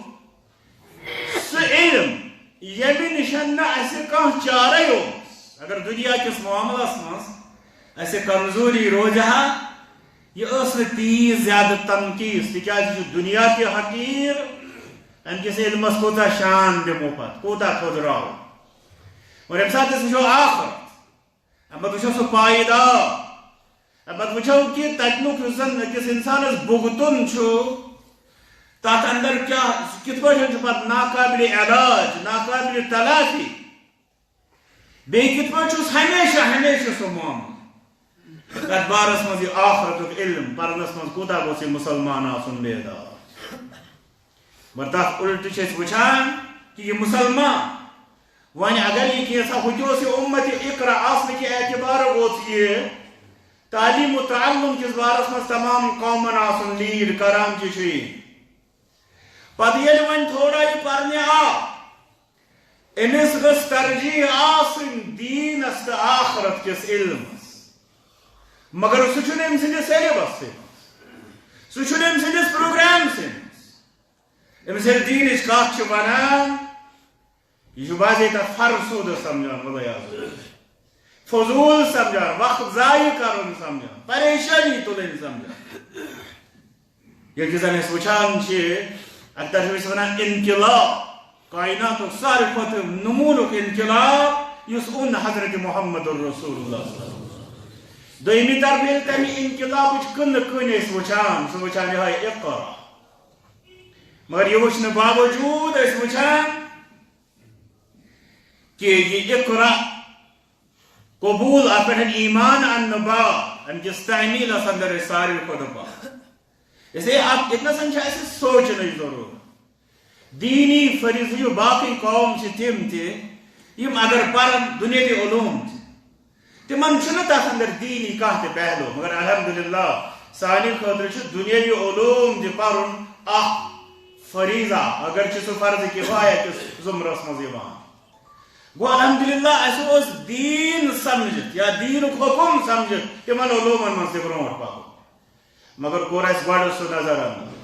سُہ علم، ییٚمہِ نِش نہٕ اَسہِ کانٛہہ چارَے اوس۔ اگر دُنیا کِس معاملس منٛز اَسہِ کمزوری روزِ ہا، یہِ ٲس نہٕ تیٖژ زیادٕ تنقیٖص، تِکیٛازِ یہِ چھُ دُنیا تہِ حقیٖر، اَمہِ کِس علمس کوٗتاہ شان دِمو پتہٕ، کوٗتاہ تھوٚد راوو۔ اور ییٚمہِ ساتہٕ أسۍ وٕچھو آخرت، اَمہِ پتہٕ وٕچھو سُہ پایدار۔ اَمہِ پتہٕ وٕچھو کہِ تَتِنُک یُس زَن أکِس اِنسانَس بُگتُن چھُ، تَتھ اَندَر کیٛاہ، کِتھ پٲٹھۍ چھُ پَتہٕ ناقابلِ علاج، ناقابلِ تلافی۔ بیٚیہِ کِتھ پٲٹھۍ چھُس ہمیشہ، ہمیشہ سُہ معاملہٕ۔ تَتھ بارَس منٛز یہِ آخرتُک علم پَرنَس منٛز کوٗتاہ گوٚژھ یہِ مُسلمان آسُن بیدار۔ مگر تَتھ اُلٹہٕ چھِ أسۍ وٕچھان کہِ یہِ مُسلمان، وۄنۍ اگر یہِ کینٛژھا ہُتہِ اوس یہِ اُمتِ اقرا آسنہٕ کہِ اعتبار اوس یہِ تعلیٖم و تعلُم کِس بارَس منٛز تمام قومَن آسُن لیٖڈ کران تہِ چھُ یہِ۔ پَتہٕ ییٚلہِ وۄنۍ تھوڑا یہِ پَرنہِ آو، أمِس گٔژھ ترجیح آسٕنۍ دیٖنَس تہٕ آخرت کِس علمَس۔ مگر سُہ چھُنہٕ أمۍ سٕنٛدِس سیلبسٕے منٛز، سُہ چھُنہٕ أمۍ سٕنٛدِس پروگرامسٕے منٛز۔ أمِس ییٚلہِ دیٖنٕچ کَتھ چھِ وَنان، یہِ چھُ واضح تَتھ فرسوٗدٕ سَمجھان، مُلٲے اعظم۔ فضوٗل سَمجھان، وقت ضایع کَرُن سَمجھان، پریشٲنی تُلٕنۍ سَمجھان۔ ییٚلہِ زَن أسۍ وٕچھان چھِ، اَکہِ طرفہٕ چھِ أسۍ وَنان انقلاب، کائناتُک ساروی کھۄتہٕ نموٗنُک انقلاب، یُس اوٚن حضرت محمد رسول اللہ۔ دوٚیمہِ طرفہٕ ییٚلہِ تَمہِ انقلابٕچ کٕنہٕ کٕنۍ أسۍ وٕچھان، سُہ وٕچھان یِہوٚے اقرا۔ مگر یہِ وٕچھنہٕ باوجوٗد أسۍ وٕچھان کہِ یہِ اقرا قبوٗل، اَتھ پٮ۪ٹھ ایمان اَننہٕ بعد، اَمہِ کِس تعمیٖلَس اَندَر أسۍ ساروی کھۄتہٕ بعد۔ اس لیے اَتھ، ییٚتہِ نَسَن چھِ اَسہِ سونٛچنٕچ ضروٗرت۔ دیٖنی فریضہٕ یہِ باقٕے قوم چھِ تِم تہِ، یِم اگر پَرَن دُنیاوی علوم تہِ، تِمن چھُنہٕ تَتھ اَندر دیٖنی کانٛہہ تہِ پہلو، مگر الحمدللہ سانہِ خٲطرٕ چھُ دُنیٲوی علوم تہِ پَرُن اَکھ فریضہ، اگرچہِ سُہ فرض کفایہ کِس زُمرَس منٛز یِوان۔ گوٚو الحمدللہ اَسہِ اوس دیٖن سَمجھِتھ یا دیٖنُک حُکُم سَمجھِتھ تِمن علومن منٛز تہِ برونٛٹھ پَکُن۔ مگر کوٚر اَسہِ گۄڈٕ سُہ نظر انداز۔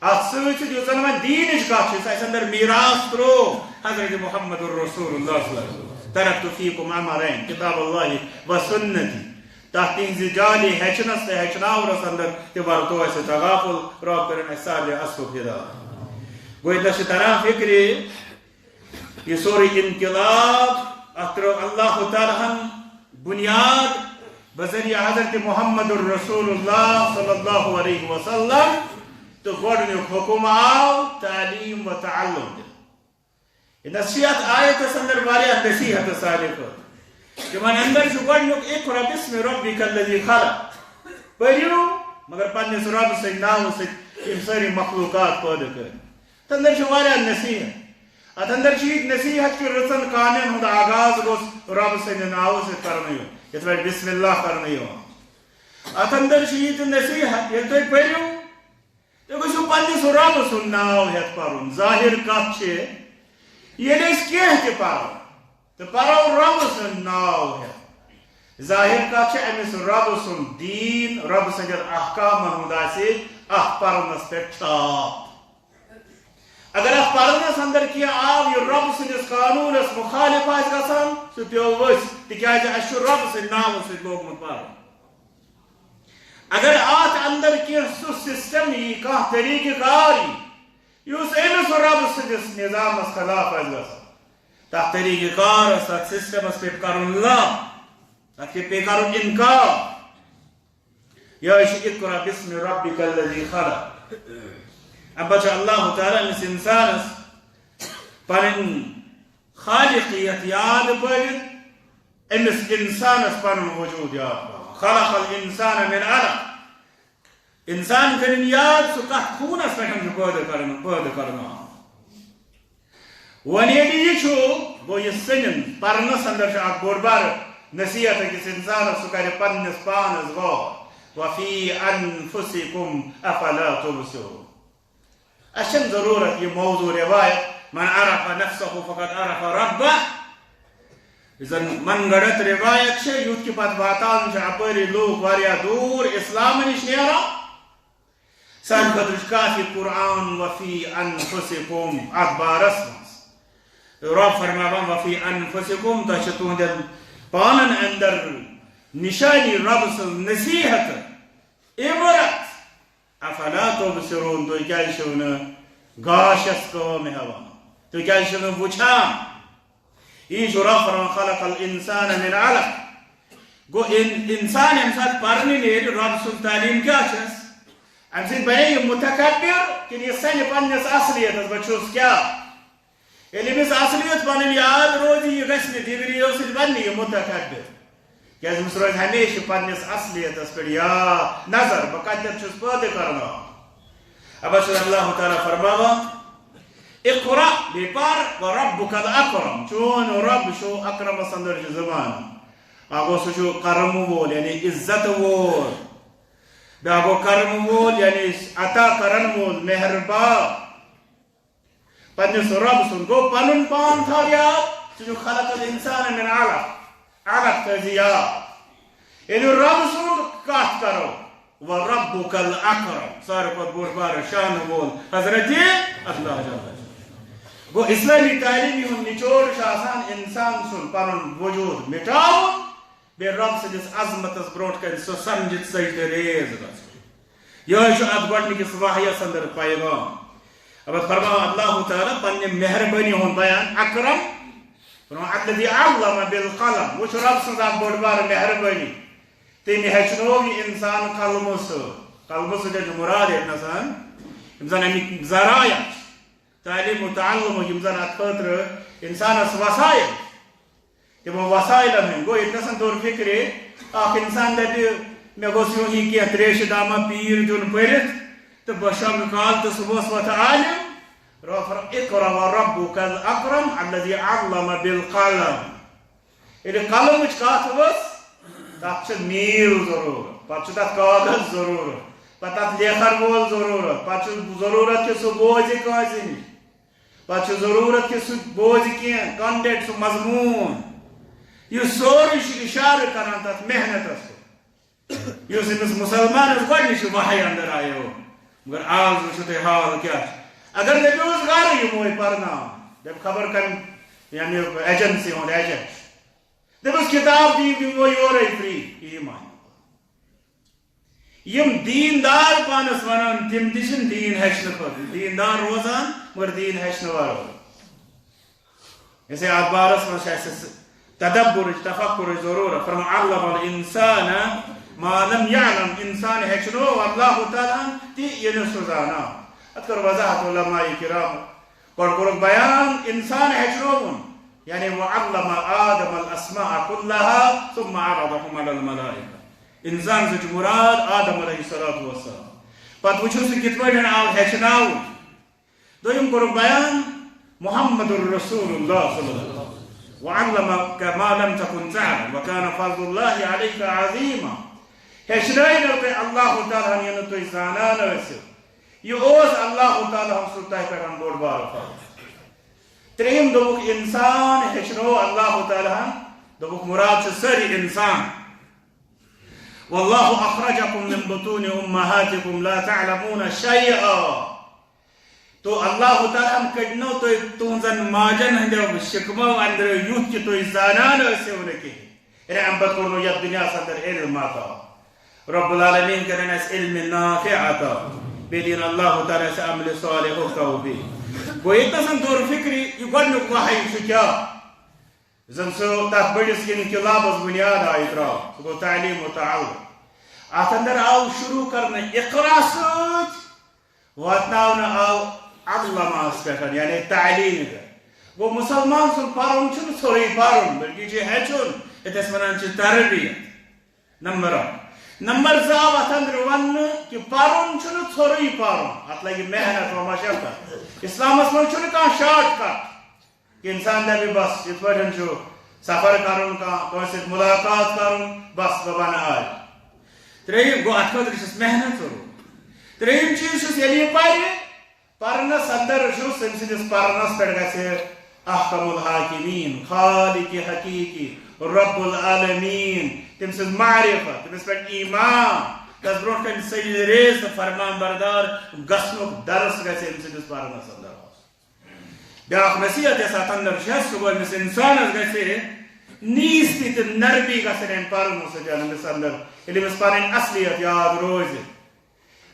اَتھ سۭتۍ سۭتۍ یُس زَن وۄنۍ دیٖنٕچ کَتھ چھِ، یُس اَسہِ اَندر میٖراث ترٛوو حضرت محمد رسول اللہ صلی اللہ علیہ وسلم، "ترکت فیکم امرین، کتاب اللہ و سنتی"، تَتھ تِہنٛزِ جعلی ہیٚچھنَس تہٕ ہیٚچھناونَس اَندر تہِ ورتو اَسہِ تغافل، رۄب کٔرِن اَسہِ سارنٕے اَصلُک ہدایت۔ گوٚو ییٚتہِ نَس چھِ تران فِکرِ، یہِ سورُے انقلاب، اَتھ ترٲو اللہ تعالیٰ ہن بنیاد بذریعہ حضرت محمد رسول اللہ صلی اللہ علیہ وسلم، تہٕ گۄڈٕنیُک حُکم آو تعلیٖم و تعلُم دِنہٕ۔ یہِ نَس چھِ یَتھ آیتَس اَندر واریاہ نصیٖحت سانہِ خٲطرٕ۔ تِمن اَندر چھُ گۄڈٕنیُک "اقرأ باسم ربک الذی خلق"، پٔرِو مگر پننِس رۄبہٕ سٕنٛدِ ناوٕ سۭتۍ یِم سٲری مخلوقات پٲدٕ کٔرۍ۔ اتھ اندر چھِ واریاہ نصیحت۔ اتھ اندر چھِ یہِ تہِ نصیحت کہِ رٕژن کامٮ۪ن ہُنٛد آغاز گوٚژھ رۄبہٕ سٕنٛدِ ناوٕ سۭتۍ کرنہٕ یُن، یِتھ پٲٹھۍ بسم اللہ کرنہٕ یِوان۔ اتھ اندر چھِ یہِ تہِ نصیحت، ییٚلہِ تُہۍ پٔرِو، تُہۍ گٔژھِو پننِس رۄبہٕ سُنٛد ناو ہٮ۪تھ پرُن، ظٲہِر کتھ چھِ، ییٚلہِ أسۍ کینٛہہ تہِ پرو، تہٕ پرو رۄبہٕ سُنٛد ناو ہٮ۪تھ۔ ظٲہِر کتھ چھِ، أمِس رۄبہٕ سُنٛد دیٖن، رۄبہٕ سٕنٛدٮ۪ن احکامن ہُنٛد آسہِ اتھ پرنس پٮ۪ٹھ چھاپ۔ اگر اتھ پرنس اندر کینٛہہ آو، یہِ رۄبہٕ سٕنٛدِس قانوٗنس مُخالف آسہِ گژھان، سُہ پیوٚو ؤسۍ، تِکیازِ اسہِ چھُ رۄبہٕ سٕنٛدِ ناوٕ سۭتۍ لوگمُت پرُن۔ اگر اتھ اندر کینٛہہ سُہ سسٹم یی، کانٛہہ طریقہٕ کار یی، یُس أمِس رۄبہٕ سٕنٛدِس نظامس خلاف آسہِ گژھان، تتھ طریقہٕ کارس، تتھ سسٹمس پیٚیہِ کرُن لا، تتھ پیٚیہِ کرُن انکار۔ یہے چھُ اقرا باسم ربک الذی خلق۔ امہِ پتہٕ چھُ اللہ تعالیٰ أمِس انسانس پنٕنۍ خالقیت یاد پٲوِتھ أمِس انسانس پنُن وجود یاد پاوان۔ خلق الانسان من علق۔ انسان کٔرِن یاد، سُہ کتھ خوٗنس پٮ۪ٹھ چھُ پٲدٕ کرنہٕ، پٲدٕ کرنہٕ آمُت۔ وۄنۍ ییٚلہِ یہِ چھُ، گوٚو یہِ سٔنِن پرنس اندر چھُ اکھ بوٚڑ بارٕ نصیحت أکِس انسانس، سُہ کرِ پننِس پانس غور۔ وفی انفسکم افلا تبصرون۔ اسہِ چھنہٕ ضرورت یہِ موضوع روایت، من عرف نفسه فقد عرف ربه۔ یُس زن من گڑت روایت چھِ، یُتھ کہِ پتہٕ واتان چھِ اپٲری لوٗکھ واریاہ دوٗر اسلام نِش نیران۔ سانہِ خٲطرٕ چھُ کافی قرآن وفی انفسکم اتھ بارس منٛز۔ رب فرماوان، وفی انفسکم، تۄہہِ چھِ تُہنٛدٮ۪ن پانن اندر نشانی رب سٕنٛز نصیحت، عبرت۔ افلا تبصرون، تُہۍ کیازِ چھِو نہٕ گاشس کٲم ہٮ۪وان؟ تُہۍ کیازِ چھِو نہٕ وٕچھان؟ یی چھُ رب فرماوان، خلق الانسان من علق۔ گوٚو ان-، انسان ییٚمہِ ساتہٕ پرنہِ نیرِ، رب سٕنٛز تعلیٖم کیٛاہ چھَس؟ اَمہِ سۭتۍ بنے یہِ متکبر کِنہٕ یہِ سَنہِ پننِس اصلیتس، بہٕ چھُس کیٛاہ؟ ییٚلہِ أمِس اصلیت پنٕنۍ یاد روزِ، یہِ گژھِ نہٕ ڈگریو سۭتۍ بننہِ یہِ متکبر۔ کیازِ أمِس روزِ ہمیشہِ پننِس اصلیتس پٮ۪ٹھ یا نظر، بہٕ کتٮ۪تھ چھُس پٲدٕ کرنہٕ آمُت۔ اَمہِ پتہٕ چھُ اللہ تعالیٰ فرماوان، اقرا، بیٚیہِ پر، وربک الاکرم، چون رب چھُ اکرمس اندر چھُ زبان۔ اکھ گوٚو سُہ چھُ کرم وول، یعنی عزت وول۔ بیٛاکھ گوٚو کرم وول، یعنی عطا کرن وول، مہربان۔ پننِس رب سُنٛد۔ گوٚو پنُن پان تھاو یاد، سُہ چھُ خلق الانسان من علق۔ علق تھٲوزِ یاد۔ ییٚلہِ رب سُنٛد کتھ کرو، وربک الاکرم، ساروی کھۄتہٕ بوٚڑ بارٕ شانہٕ وول حضرت اللہ جل۔ گوٚو اسلٲمی تعلیٖمی ہُنٛد نچوڑ چھُ آسان انسان سُنٛد پنُن وجود مٹاوُن، بیٚیہِ رب سٕنٛدِس عظمتس برونٛٹھ کنہِ سُہ سمجھِتھ سجدٕ ریز گژھُن۔ یہے چھُ اتھ گۄڈنِکِس وحیس اندر پیغام۔ اب فرماو اللہ تعالیٰ پننہِ مہربٲنی ہُنٛد بیان، اکرم، فرماو، الذی علم بالقلم، وۄنۍ چھُ رب سٕنٛز اکھ بٔڑ بار مہربٲنی۔ تٔمۍ ہیٚچھنوو یہِ انسان قلمہٕ سۭتۍ۔ قلمہٕ سۭتۍ چھُ مراد ییٚتہِ نسان یِم زن امیِکۍ ذرایع چھِ، تعلیم و تعلمٕکۍ، یِم زن اتھ خٲطرٕ انسانس وسایل، تِمو وسایلن ہٕنٛدۍ۔ گوٚو، ییٚتہِ نسن توٚر فِکرِ، اکھ انسان دپہِ، مےٚ گوٚژھ یُن یہِ کینٛہہ تریشہِ دامہ پیٖر دیُن پٔرِتھ، تہٕ بہٕ شۄنٛگہٕ کالہٕ تہٕ صُبحس وۄتھٕ عالم۔ رۄب فرماوان، اقرا وربک الاکرم الذی علم بالقلم۔ ییٚلہِ قلمٕچ کتھ ؤژھ، تتھ چھِ نیٖل ضروٗرت، پتہٕ چھُ تتھ کاغذ ضروٗرت، پتہٕ تتھ لیکھن وول ضروٗرت، پتہٕ چھُ ضروٗرت کہِ سُہ بوزِ کٲنٛسہِ نِش۔ پتہٕ چھُ ضروٗرت کہِ سُہ بوزِ کینٛہہ content، سُہ مضموٗن۔ یہِ سورُے چھُ اِشارٕ کران تتھ محنتس کُن، یُس أمِس مُسلمانس گۄڈٕنِچہِ وحی اندر آیو۔ مگر آز وٕچھِو تُہۍ حال کیٛاہ چھُ۔ اگر دٔپِو أسۍ گرٕ یِموے پرناوان، دپہِ خبر کمہِ، یعنی، agency ہُنٛد agent۔ دٔپِس کِتاب دِیِو، دِمو یورے free، یہِ مانہِ۔ یِم دیٖندار پانس ونان، تِم تہِ چھِنہٕ دیٖن ہیٚچھنہٕ خٲطرٕ دیٖندار روزان، مگر دیٖن ہیٚچھنہٕ ورٲے۔ اسے اتھ بارس منٛز چھِ اسہِ تدبرٕچ، تفکرٕچ ضروٗرت۔ فرماو، علم الانسان ما لم یعلم، انسان ہیٚچھنو اللہ تعالیٰ ہن تہِ یہِ نہٕ سُہ زانان۔ اتھ کٔر وضاحت علماء کرام۔ گۄڈٕ کوٚرُکھ بیان، انسان ہیٚچھنووُن، یعنی وعلم آدم الاسماء كلها ثم عرضهم على الملائكة۔ انسان سۭتۍ چھُ مراد آدم علیہ الصلوۃ والسلام۔ پتہٕ وٕچھو سُہ کِتھ پٲٹھۍ آو ہیٚچھناونہٕ۔ دوٚیِم کوٚرُکھ بیان محمد رسول اللہ صلی اللہ علیہ وسلم۔ وعلمک ما لم تکن تعلم وکان فضل اللہ علیک عظیما۔ ہیٚچھنٲوِو تۄہہِ اللہ تعالیٰ ہن یہِ نہٕ تُہۍ زانان ٲسِو۔ یہِ اوس اللہ تعالیٰ ہن سُہ تۄہہِ پٮ۪ٹھ بوٚڑ بارٕ فضل۔ ترٛیٚیِم دوٚپُکھ، انسان ہیٚچھنو اللہ تعالیٰ ہن، دوٚپُکھ، مراد چھُ سٲری انسان۔ واللہ اخرجکم من بطون امہاتکم لا تعلمون شیئا۔ تو اللہ تعالیٰ ہن کڑنو تُہۍ تُہنزن ماجن ہندیو شکمو اندرو یُتھ کہ تُہۍ زانان ٲسِو نہٕ کِہیٖنۍ۔ یعنی امہِ پتہٕ کوٚرنو یتھ دُنیاہس اندر علم عطا۔ رب العالمین کرن اسہِ علم نافع عطا۔ بیٚیہِ دِیِن اللہ تعالیٰ اسہِ عمل صالحُک توفیق۔ گوٚو ییٚتہِ نسن دوٚر فکری، یہِ گۄڈنیُک وحی چھُ کیٛاہ؟ زن سُہ تتھ بٔڑِس انقلابس بنیاد آیہِ تراونہٕ، سُہ گوٚو تعلیم و تعلم۔ اتھ اندر آو شروع کرنہٕ اقرا سۭتۍ، واتناونہٕ آو علمس پٮ۪ٹھ، یعنی تعلیٖم پٮ۪ٹھ۔ گوٚو مسلمان سُنٛد پرُن چھُنہٕ ژھوٚرُے پرُن، بلکہِ چھُ ہیٚچھُن، یتھ أسۍ ونان چھِ تربیت۔ نمبر اکھ۔ نمبر زٕ آو اتھ اندر وننہٕ کہِ پرُن چھُنہٕ ژھوٚرُے پرُن، اتھ لگہِ محنت و مشقت۔ اسلامس منٛز چھُنہٕ کانٛہہ شارٹ کٹ۔ کہ انسان دپہِ بس یِتھ پٲٹھۍ چھُ سفر کرُن، کانٛہہ کٲنٛسہِ سۭتۍ ملاقات کرُن، بس بہٕ بنہٕ عالم۔ ترٛیٚیِم گوٚو، اتھ خٲطرٕ چھُس محنت ضروٗرت۔ ترٛیٚیِم چیٖز چھُس، ییٚلہِ یہِ پرِ، پرنس اندر چھُس، تٔمۍ سٕنٛدِس پرنس پٮ۪ٹھ گژھِ احکم الحاکمین، خالق حقیقی، رب العالمین، تٔمۍ سٕنٛز معرفت، تٔمِس پٮ۪ٹھ ایمان، تس برونٛٹھ کنہِ سجدٕ ریز تہٕ فرمان بردار گژھنُک درس گژھِ أمۍ سٕنٛدِس پرنس اندر آسُن۔ بیاکھ نصیحت یۄس اتھ اندر چھےٚ، سُہ گوٚو أمِس انسانس گژھِ نیٖستی تہٕ نرمی گژھن أمۍ پرنہٕ سۭتۍ أمِس اندر، ییٚلہِ أمِس پنٕنۍ اصلیت یاد روزِ۔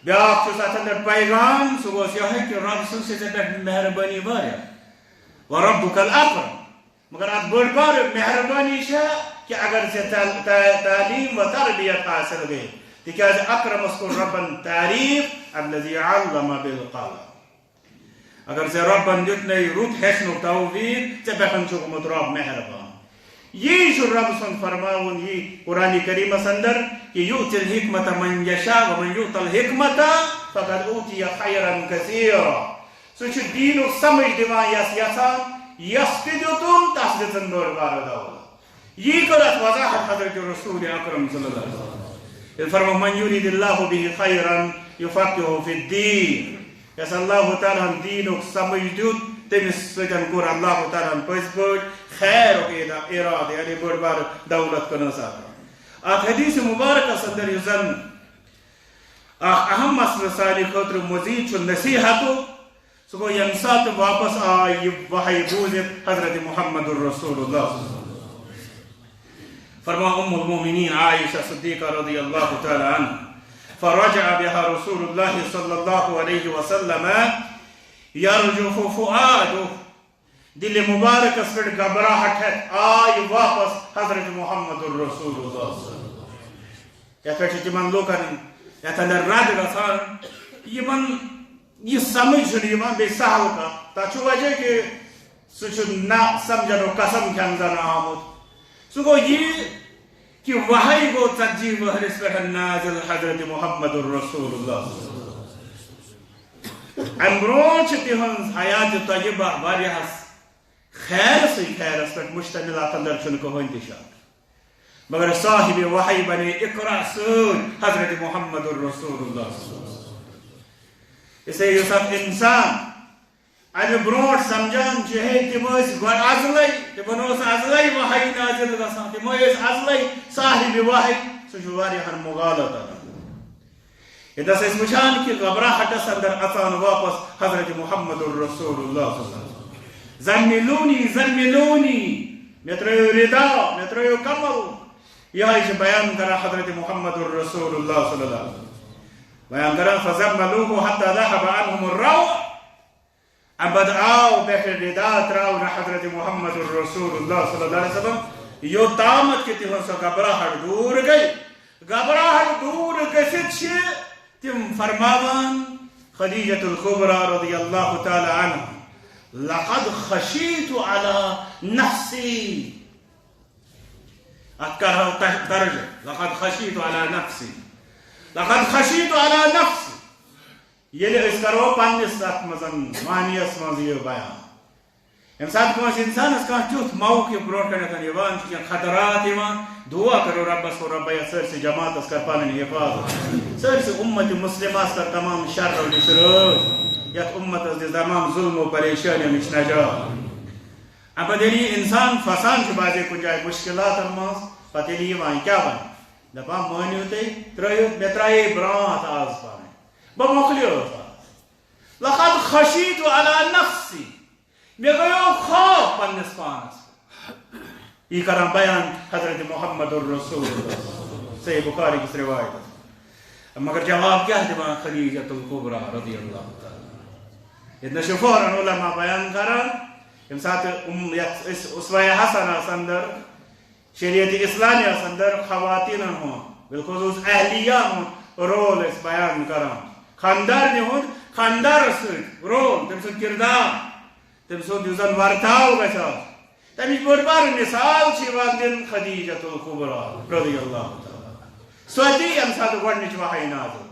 بیاکھ چھُس اتھ اندر پیغام، سُہ گوٚو یِہوٚے کہِ رب سٕنٛز چھِ ژےٚ پٮ۪ٹھ مہربٲنی واریاہ۔ وربک الاکرم۔ مگر اتھ بٔڑ بار مہربٲنی چھےٚ کہِ اگر ژےٚ تع-، تع-، تعلیٖم و تربیت حٲصِل گٔے، تِکیازِ اکرمس کوٚر ربن تعریٖف، الذی علم بالقلم۔ اگر ژےٚ رۄبن دیُت نے رُت ہیٚچھنُک توفیٖق، ژےٚ پٮ۪ٹھ چھُ گوٚمُت رۄب مہربان۔ یی چھُ رۄب سُنٛد فرماوُن، یی قرآن کریٖمس اندر، کہ یؤتی الحکمۃ من یشاء ومن یؤت الحکمۃ فقد اوتی خیرا کثیرا۔ سُہ چھُ دیٖنُک سمجھ دِوان یس یژھان، یس تہِ دیُتُن، تس دِژٕن بٔڑ بارٕ دولت۔ یی کٔر اتھ وضاحت حضرت رسول اکرم صلی اللہ علیہ وسلم۔ ییٚلہِ فرموو، "من یرید اللہ بہ خیرا یفقہہ فی الدین"، یس اللہ تعالیٰ ہن دیٖنُک سمجھ دیُت، تٔمِس سۭتۍ کوٚر اللہ تعالیٰ ہن پٔزۍ پٲٹھۍ خیرُک اِرا-، اِرادٕ، یعنی بٔڑ بارٕ دولت کٔرنس عطا۔ اتھ حدیث مبارکس اندر یُس زن اکھ اہم مسلہٕ سانہِ خٲطرٕ مزید چھُ نصیحتُک، سُہ گوٚو ییٚمہِ ساتہٕ واپس آے یہِ وحی بوٗزِتھ حضرت محمد رسول اللہ۔ فرما ام المؤمنین عائشہ صدیقہ رضی اللہ تعالی عنہ، فرجع بها رسول اللہ صلی اللہ علیہ وسلم یرجف فؤادہ۔ دِلہِ مُبارکس پٮ۪ٹھ گھبراہٹ ہٮ۪تھ آے واپس حضرت محمد رسول اللہ۔ یتھ پٮ۪ٹھ چھِ تِمن لوٗکن یتھ اندر رد گژھان، یِمن یہِ سمجھ چھُنہٕ یِوان، بیٚیہِ سہل کتھ۔ تتھ چھُ وجہ کہِ سُہ چھُ نہ سمجھنُک قسم کھٮ۪ن زن آمُت۔ سُہ گوٚو یہِ کہِ وحی گوٚو ژتجی وہرس پٮ۪ٹھ نازل حضرت محمد رسول اللہ۔ امہِ برونٛٹھ چھِ تِہنٛز حیات طیبہ واریاہس خیرسٕے خیرس پٮ۪ٹھ مشتمل، اتھ اندر چھُنہٕ کٕہٕنۍ تہِ شک۔ مگر صاحب وحی بنے اقرا سۭتۍ حضرت محمد رسول اللہ۔ اسے یُس اکھ انسان امہِ برونٛٹھ سمجھان چھُ، ہے، تِم ٲسۍ گۄڈٕ ازلے، تِمن اوس ازلے وحی نازل گژھان، تِم ٲسۍ ازلے صاحب وحی، سُہ چھُ واریاہن مغالطن۔ ییٚتہِ ہسا أسۍ وٕچھان کہِ گھبراہٹس اندر اژان واپس حضرت محمد رسول اللہ صلی اللہ علیہ وسلم۔ "زملونی، زملونی"، مےٚ ترٲیِو ردا، مےٚ ترٲیِو کمل۔ یِہوٚے چھِ بیان کران حضرت محمد رسول اللہ صلی اللہ علیہ وسلم۔ بیان کران، "فزملوہ حتی ذہب عنہم الروع"۔ امہِ پتہٕ آو پٮ۪ٹھٕ ردا تراونہٕ حضرت محمد رسول اللہ صلی اللہ علیہ وسلم، یوٚتامَتھ کہِ تِہنٛز سۄ گھبراہٹ دوٗر گٔے۔ گھبراہٹ دوٗر گٔژھِتھ چھِ تِم فرماوان، خدیجہ الکبریٰ رضی اللہ تعالی عنہا، "لقد خشیت علی نفسی"۔ اتھ کرو تہ-، درجہ، لقد خشیت علی نفسی، لقد خشیت علی نفسی۔ ییٚلہِ أسۍ کرو پننِس اتھ منٛز معنیس منٛز یہِ بیان، ییٚمہِ ساتہٕ کٲنٛسہِ انسانس کانٛہہ تیُتھ موقف برونٛٹھ کنٮ۪تھ یِوان چھُ، کینٛہہ خطرات یِوان، دعا کرو رۄبس، ہو رۄبا، یتھ سٲرسٕے جماعتس کر پنٕنۍ حفاظت، سٲرسٕے امت مسلمس کر تمام شرو نِش رٲضۍ، یتھ امتس دِ تمام ظلم و پریشانیو نِش نجات۔ اَمہِ پتہٕ ییٚلہِ یہِ انسان پھسان چھُ بعضے کُنہِ جایہِ مشکلاتن منٛز، پتہٕ ییٚلہِ یِوان کیٛاہ ونہِ؟ دپان، مٲنِو تُہۍ، ترٲیِو، مےٚ ترٛایے برٛانٛتھ آز پنٕنۍ، بہٕ مۄکلیوس آز۔ لقد خشیت علی نفسی، مےٚ گٔیو خوف پننِس پانس۔ یہِ کران بیان حضرت محمد الرسول اللہ، صحیح بخاری کِس روایتس۔ مگر جواب کیٛاہ دِوان خدیجۃ الکبریٰ رضی اللہ تعالیٰ عنہا؟ ییٚتہِ نَس چھِ فوراً علماء بیان کران، ییٚمہِ ساتہٕ اُم-، یَتھ أسۍ اسوہ حسنہ اندر، شریعت اسلامیہ اندر خواتینن ہُنٛد، بالخصوص اہلیہ ہُنٛد رول أسۍ بیان کران۔ خاندارنہِ ہُنٛد خاندارس سۭتۍ رول، تٔمۍ سُنٛد کردار، تٔمۍ سُنٛد یُس زن ورتاو گژھِ آسُن، تَمِچ بٔڑ بار مثال چھِ یِوان دِنہٕ خدیجۃ الکبریٰ رضی اللہ تعالیٰ عنہا۔ سۄ تہِ ییٚمہِ ساتہٕ گۄڈٕنِچ وحی نازل۔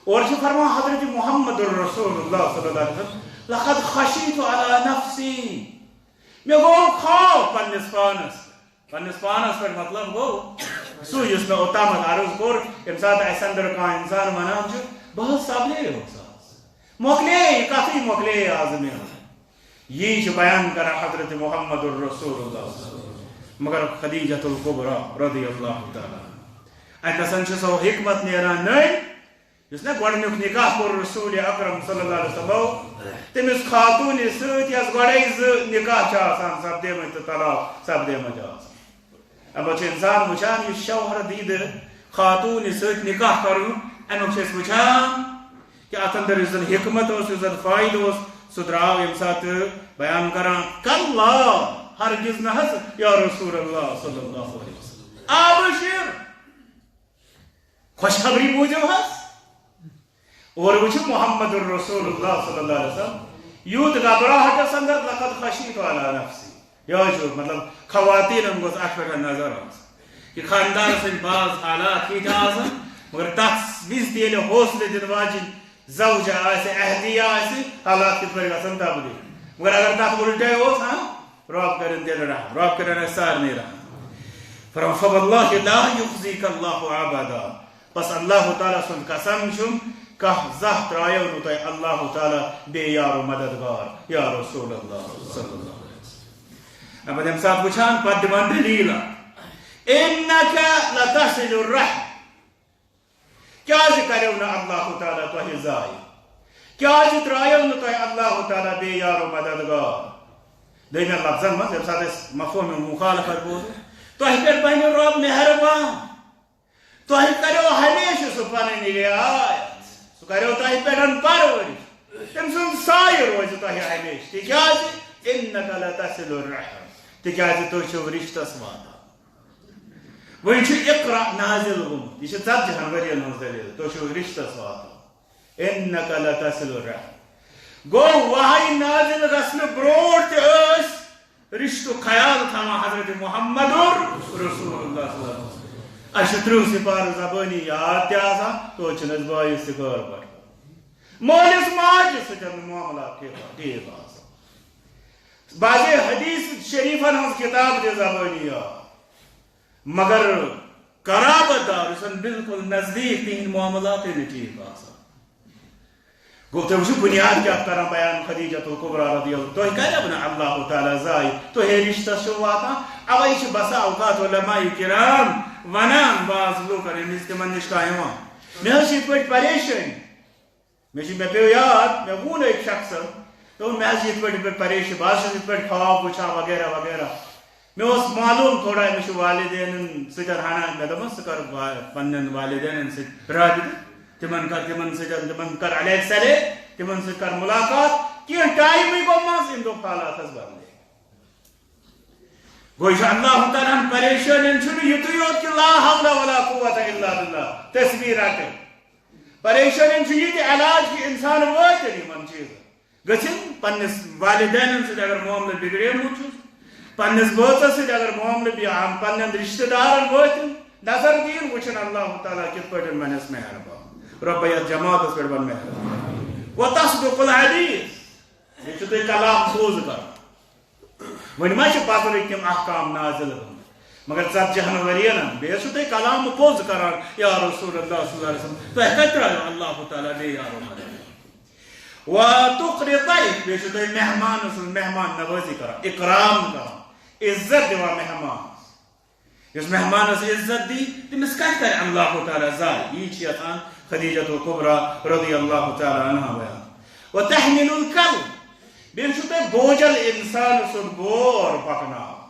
اورٕ چھُ فرمان حضرت محمد الرسول اللہ صلی اللہ علیہ وسلم، لقد خشیت علی نفسی، مےٚ گوٚو خوف پننِس پانس۔ پننِس پانس پٮ۪ٹھ مطلب گوٚو سُہ یُس مےٚ اوٚتامتھ عرض کوٚر، ییٚمہِ ساتہٕ اَسہِ اندر کانٛہہ انسان ونان چھُ، بہٕ حظ سپدے اوس آز، مۄکلے یہِ کتھٕے، مۄکلے آز مےٚ۔ یی چھُ بیان کران حضرت محمد الرسول اللہ۔ مگر خدیجۃ الکبریٰ رضی اللہ تعالیٰ عنہا، اتہِ نَسَن چھِ سۄ حکمت نیران نٔے، یُس نہ گۄڈٕنیُک نکاح کوٚر رسول اکرم صلی اللہ علیہ وسلم تٔمِس خاتوٗنہِ سۭتۍ، یَس گۄڈَے زٕ نکاح چھِ آسان سپدیمٕتۍ تہٕ طلاق سپدیمٕتۍ آسان۔ اَمہِ پتہٕ چھُ انسان وٕچھان، یُس شوہر دیٖدٕ خاتوٗنہِ سۭتۍ نکاح کرُن، اَمیُک چھِ أسۍ وٕچھان کہِ اَتھ اندر یُس زن حکمت اوس، یُس زن فٲیدٕ اوس، سُہ درٛاو ییٚمہِ ساتہٕ بیان کران، کلا، ہرگز نہ حظ یا رسول اللہ صلی اللہ علیہ وسلم۔ آبشر، خوشخبری بوٗزِو حظ۔ اور وٕچھِو محمد الرسول اللہ صلی اللہ علیہ وسلم، یوٗت گھبراہٹس اندر، لقد خشیت علی نفسی۔ یہِ حظ چھُ مطلب خواتینن گوٚژھ اتھ پٮ۪ٹھ نظر آسٕنۍ۔ یہِ خاندار سٕنٛدۍ بعض حالات یِتھۍ آسان، مگر تتھ وِزِ تہِ ییٚلہِ حوصلہٕ دِنہٕ واجیٚنۍ زوجہ آسہِ، اہلیہ آسہِ، حالات کِتھ پٲٹھۍ گژھن تبدیل۔ مگر اگر تتھ الٹے اوس، ہاں، رب کٔرِن تیٚلہِ رحم، رب کٔرِن اَسہِ سارنٕے رحم۔ فرماوان، فواللہ لا یخزیک اللہ ابدا۔ بس اللہ تعالیٰ سُنٛد قسم چھُم، کانٛہہ زانٛہہ ترٛایو نہٕ تۄہہِ اللہ تعالیٰ بے یار و مددگار، یا رسول اللہ صلی اللہ علیہ وسلم۔ اَمہِ پتہٕ ییٚمہِ ساتہٕ وٕچھان، پتہٕ دِوان دٔلیٖل اکھ، انک لتصل الرحم۔ کیازِ کریو نہٕ اللہ تعالیٰ تۄہہِ ضایع؟ کیازِ ترٛایو نہٕ تۄہہِ اللہ تعالیٰ بے یار و مددگار؟ دوٚیمٮ۪ن لفظن منٛز، ییٚمہِ ساتہٕ أسۍ مفہوم مخالفت بوزو، تۄہہِ پٮ۪ٹھ بنہِ رب مہربان، تۄہہِ کریو ہمیشہِ سُہ پنٕنۍ رعایت، سُہ کریو تۄہہِ پٮ۪ٹھ پرورش، تٔمۍ سُنٛد سایہِ روزِ تۄہہِ ہمیشہِ، تِکیازِ انک لتصل الرحم، تِکیازِ تُہۍ چھِو رشتس واتان۔ وۄنۍ چھُ اقرا نازل گوٚمُت۔ یہِ چھِ ژتجی ہن ؤرین ہٕنٛز دٔلیٖل۔ تُہۍ چھِو رِشتَس واتان۔ انک لتصل الرحم۔ گوٚو، وحی نازل گژھنہٕ برونٛٹھ تہِ ٲسۍ رِشتُک خیال تھاوان حضرت محمد رسول اللہ صلی اللہ علیہ وسلم۔ اَسہِ چھِ ترٕٛہ سِپارٕ زبٲنی یاد تہِ آسان، توتہِ چھِنہٕ أسۍ بٲیِس تہِ غٲر پٲٹھۍ کران۔ مٲلِس ماجہِ سۭتۍ نہٕ معاملات ٹھیٖک، ٹھیٖک آسان۔ بعضے حدیث شریفن ہٕنٛز کِتاب تہِ زبٲنی یاد۔ مگر قرابت دار، یُس زن بالکل نزدیک، تِہنٛدۍ معاملاتٕے نہٕ ٹھیٖک آسان۔ گوٚو، تُہۍ وٕچھِو بُنیاد کیٛاہ کران بیان خدیجہ الکبریٰ رضی اللہ، تُہۍ کریو نہٕ اللہ تعالیٰ ضایع، تُہۍ ہے رِشتس چھِو واتان۔ اوے چھِ بسا اوقات علماء کرام ونان، بعض لوٗکن، ییٚمہِ وِزِ تِمن نِش کانٛہہ یِوان، مےٚ حظ چھِ یِتھ پٲٹھۍ پریشٲنی۔ مےٚ چھُ، مےٚ پیوٚو یاد، مےٚ ووٚن أکۍ شخصن، مےٚ ووٚن، مےٚ حظ چھِ یِتھ پٲٹھۍ، یِتھ پٲٹھۍ پریشٲنی، بہٕ حظ چھُس یِتھ پٲٹھۍ خواب وٕچھان وغیرہ وغیرہ۔ مےٚ اوس معلوم تھوڑا، مےٚ چھُ والدینن سۭتۍ ہنا، مےٚ دوٚپمَس، ژٕ کر وا-، پننٮ۪ن والدینن سۭتۍ رٲبطہٕ، تِمن کر، تِمن سۭتۍ، تِمن کر علیحدہ سلیح، تِمن سۭتۍ کر مُلاقات۔ کینٛہہ ٹایمٕے گوٚو منٛز، أمۍ دوٚپ حالات حظ بدلے۔ گوٚو، یہِ چھُ اللہ تعالیٰ ہن پریشٲنین چھُنہٕ یُتُے یوت کہِ لا حول ولا قوت الا باللہ، تسبیح رٹٕنۍ۔ پریشٲنین چھُ یہِ تہِ علاج کہِ انسان وٲتِن یِمن چیٖزن۔ گٔژھِن پننِس والدینن سۭتۍ اگر معاملہٕ بگڑیومُت چھُ، پننِس بٲژس سۭتۍ اگر معاملہٕ بیٚیہِ عام پننٮ۪ن رشتہٕ دارن وٲتۍ نظر دِیِن، وٕچھن اللہ تعالیٰ کِتھ پٲٹھۍ بنٮ۪س مہربان۔ رۄبہ یتھ جماعتس پٮ۪ٹھ بن مہربان۔ وتصدق الحدیث، بیٚیہِ چھُ تُہۍ کلام پوٚز کران۔ وۄنۍ ما چھِ پتہٕ تِم احکام نازل گٔمٕتۍ، مگر ژتجی ہن ؤرین بیٚیہِ چھُ تُہۍ کلام پوٚز کران، یا رسول اللہ صلی اللہ علیہ وسلم، تۄہہِ کتہِ ترٛایو اللہ تعالیٰ بیٚیہِ یارو مدد؟ وتقری الضیف، بیٚیہِ چھُ تُہۍ مہمان سٕنٛز مہمان نوٲزی کران، اکرام کران، عزت دِوان مہمانس۔ یُس مہمانس عزت دی، تٔمِس کتہِ کرِ اللہ تعالیٰ ضایع؟ یی چھِ یژھان خدیجہ الکبریٰ رضی اللہ تعالیٰ عنہا بیان۔ وتحمل الکل، بیٚیہِ چھُ تۄہہِ بوجل انسان سُنٛد بور پکناوان۔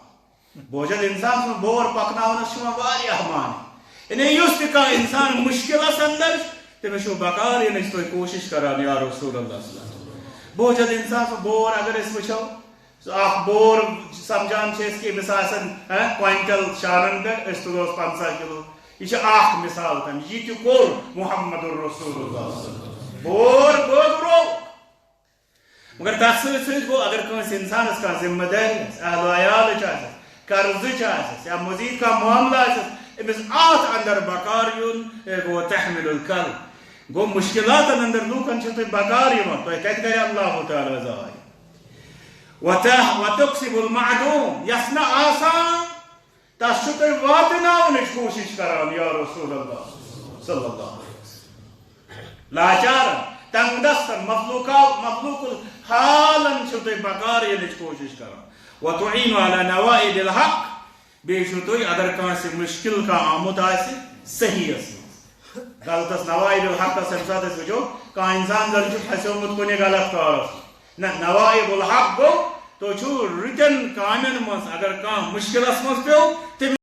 بوجل انسان سُنٛد بور پکناونس چھِ یِوان واریاہ معنی۔ یعنی یُس تہِ کانٛہہ انسان مشکلس اندر چھُ، تٔمِس چھُ بکار یِنٕچ تُہۍ کوٗشش کران، یا رسول اللہ صلی اللہ علیہ وسلم۔ بوجل انسان سُنٛد بور اگر أسۍ وٕچھو، سُہ اکھ بور سمجھان چھِ أسۍ کہِ أمِس آسن، ہہ، کوینٹل شانن پٮ۪ٹھ، أسۍ تُلوس پنٛژاہ کِلو۔ یہِ چھِ اکھ مثال تَمِچ۔ یہِ تہِ کوٚر محمد رسول اللہ صلی اللہ علیہ وسلم۔ بور بٲگروو۔ مگر تَتھ سۭتۍ سۭتۍ گوٚو، اگر کٲنٛسہِ اِنسانَس کانٛہہ ذمہٕ دٲری آسہِ، اہل و عیالٕچ آسٮ۪س، قرضٕچ آسٮ۪س یا مزید کانٛہہ معاملہٕ آسٮ۪س، أمِس اَتھ اندر بکار یُن، یہِ گوٚو تحمل الکل۔ گوٚو، مُشکِلاتَن اندر لوٗکَن چھِ تُہۍ بکار یِوان، تۄہہِ کَتہِ کرِ اللہ تعالیٰ ضایع؟ وتح-، وتکسب المعدوم، یَس نہٕ آسان، تَس چھُ تُہۍ واتناونٕچ کوٗشِش کران، یا رسول اللہ صلی اللہ علیہ وسلم۔ لاچارن، تنگ دستن، مخلوقا-، مخلوق الحالن چھِو تُہۍ بکار یِنٕچ کوٗشِش کران۔ وتعین علی نوائب الحق، بیٚیہِ چھِو تُہۍ، اگر کٲنٛسہِ مُشکِل کانٛہہ آمُت آسہِ، صحیحس منٛز، غلطس، نوائب الحقس، ییٚمہِ ساتہٕ أسۍ وٕچھو، کانٛہہ اِنسان زن چھُ پھسیومُت کُنہِ غلط کارس منٛز۔ نہ، نوائب الحق گوٚو، تُہۍ چھِو رٕتٮ۪ن کامٮ۪ن منٛز، اگر کانٛہہ مُشکِلس منٛز پیوٚو، تٔمِس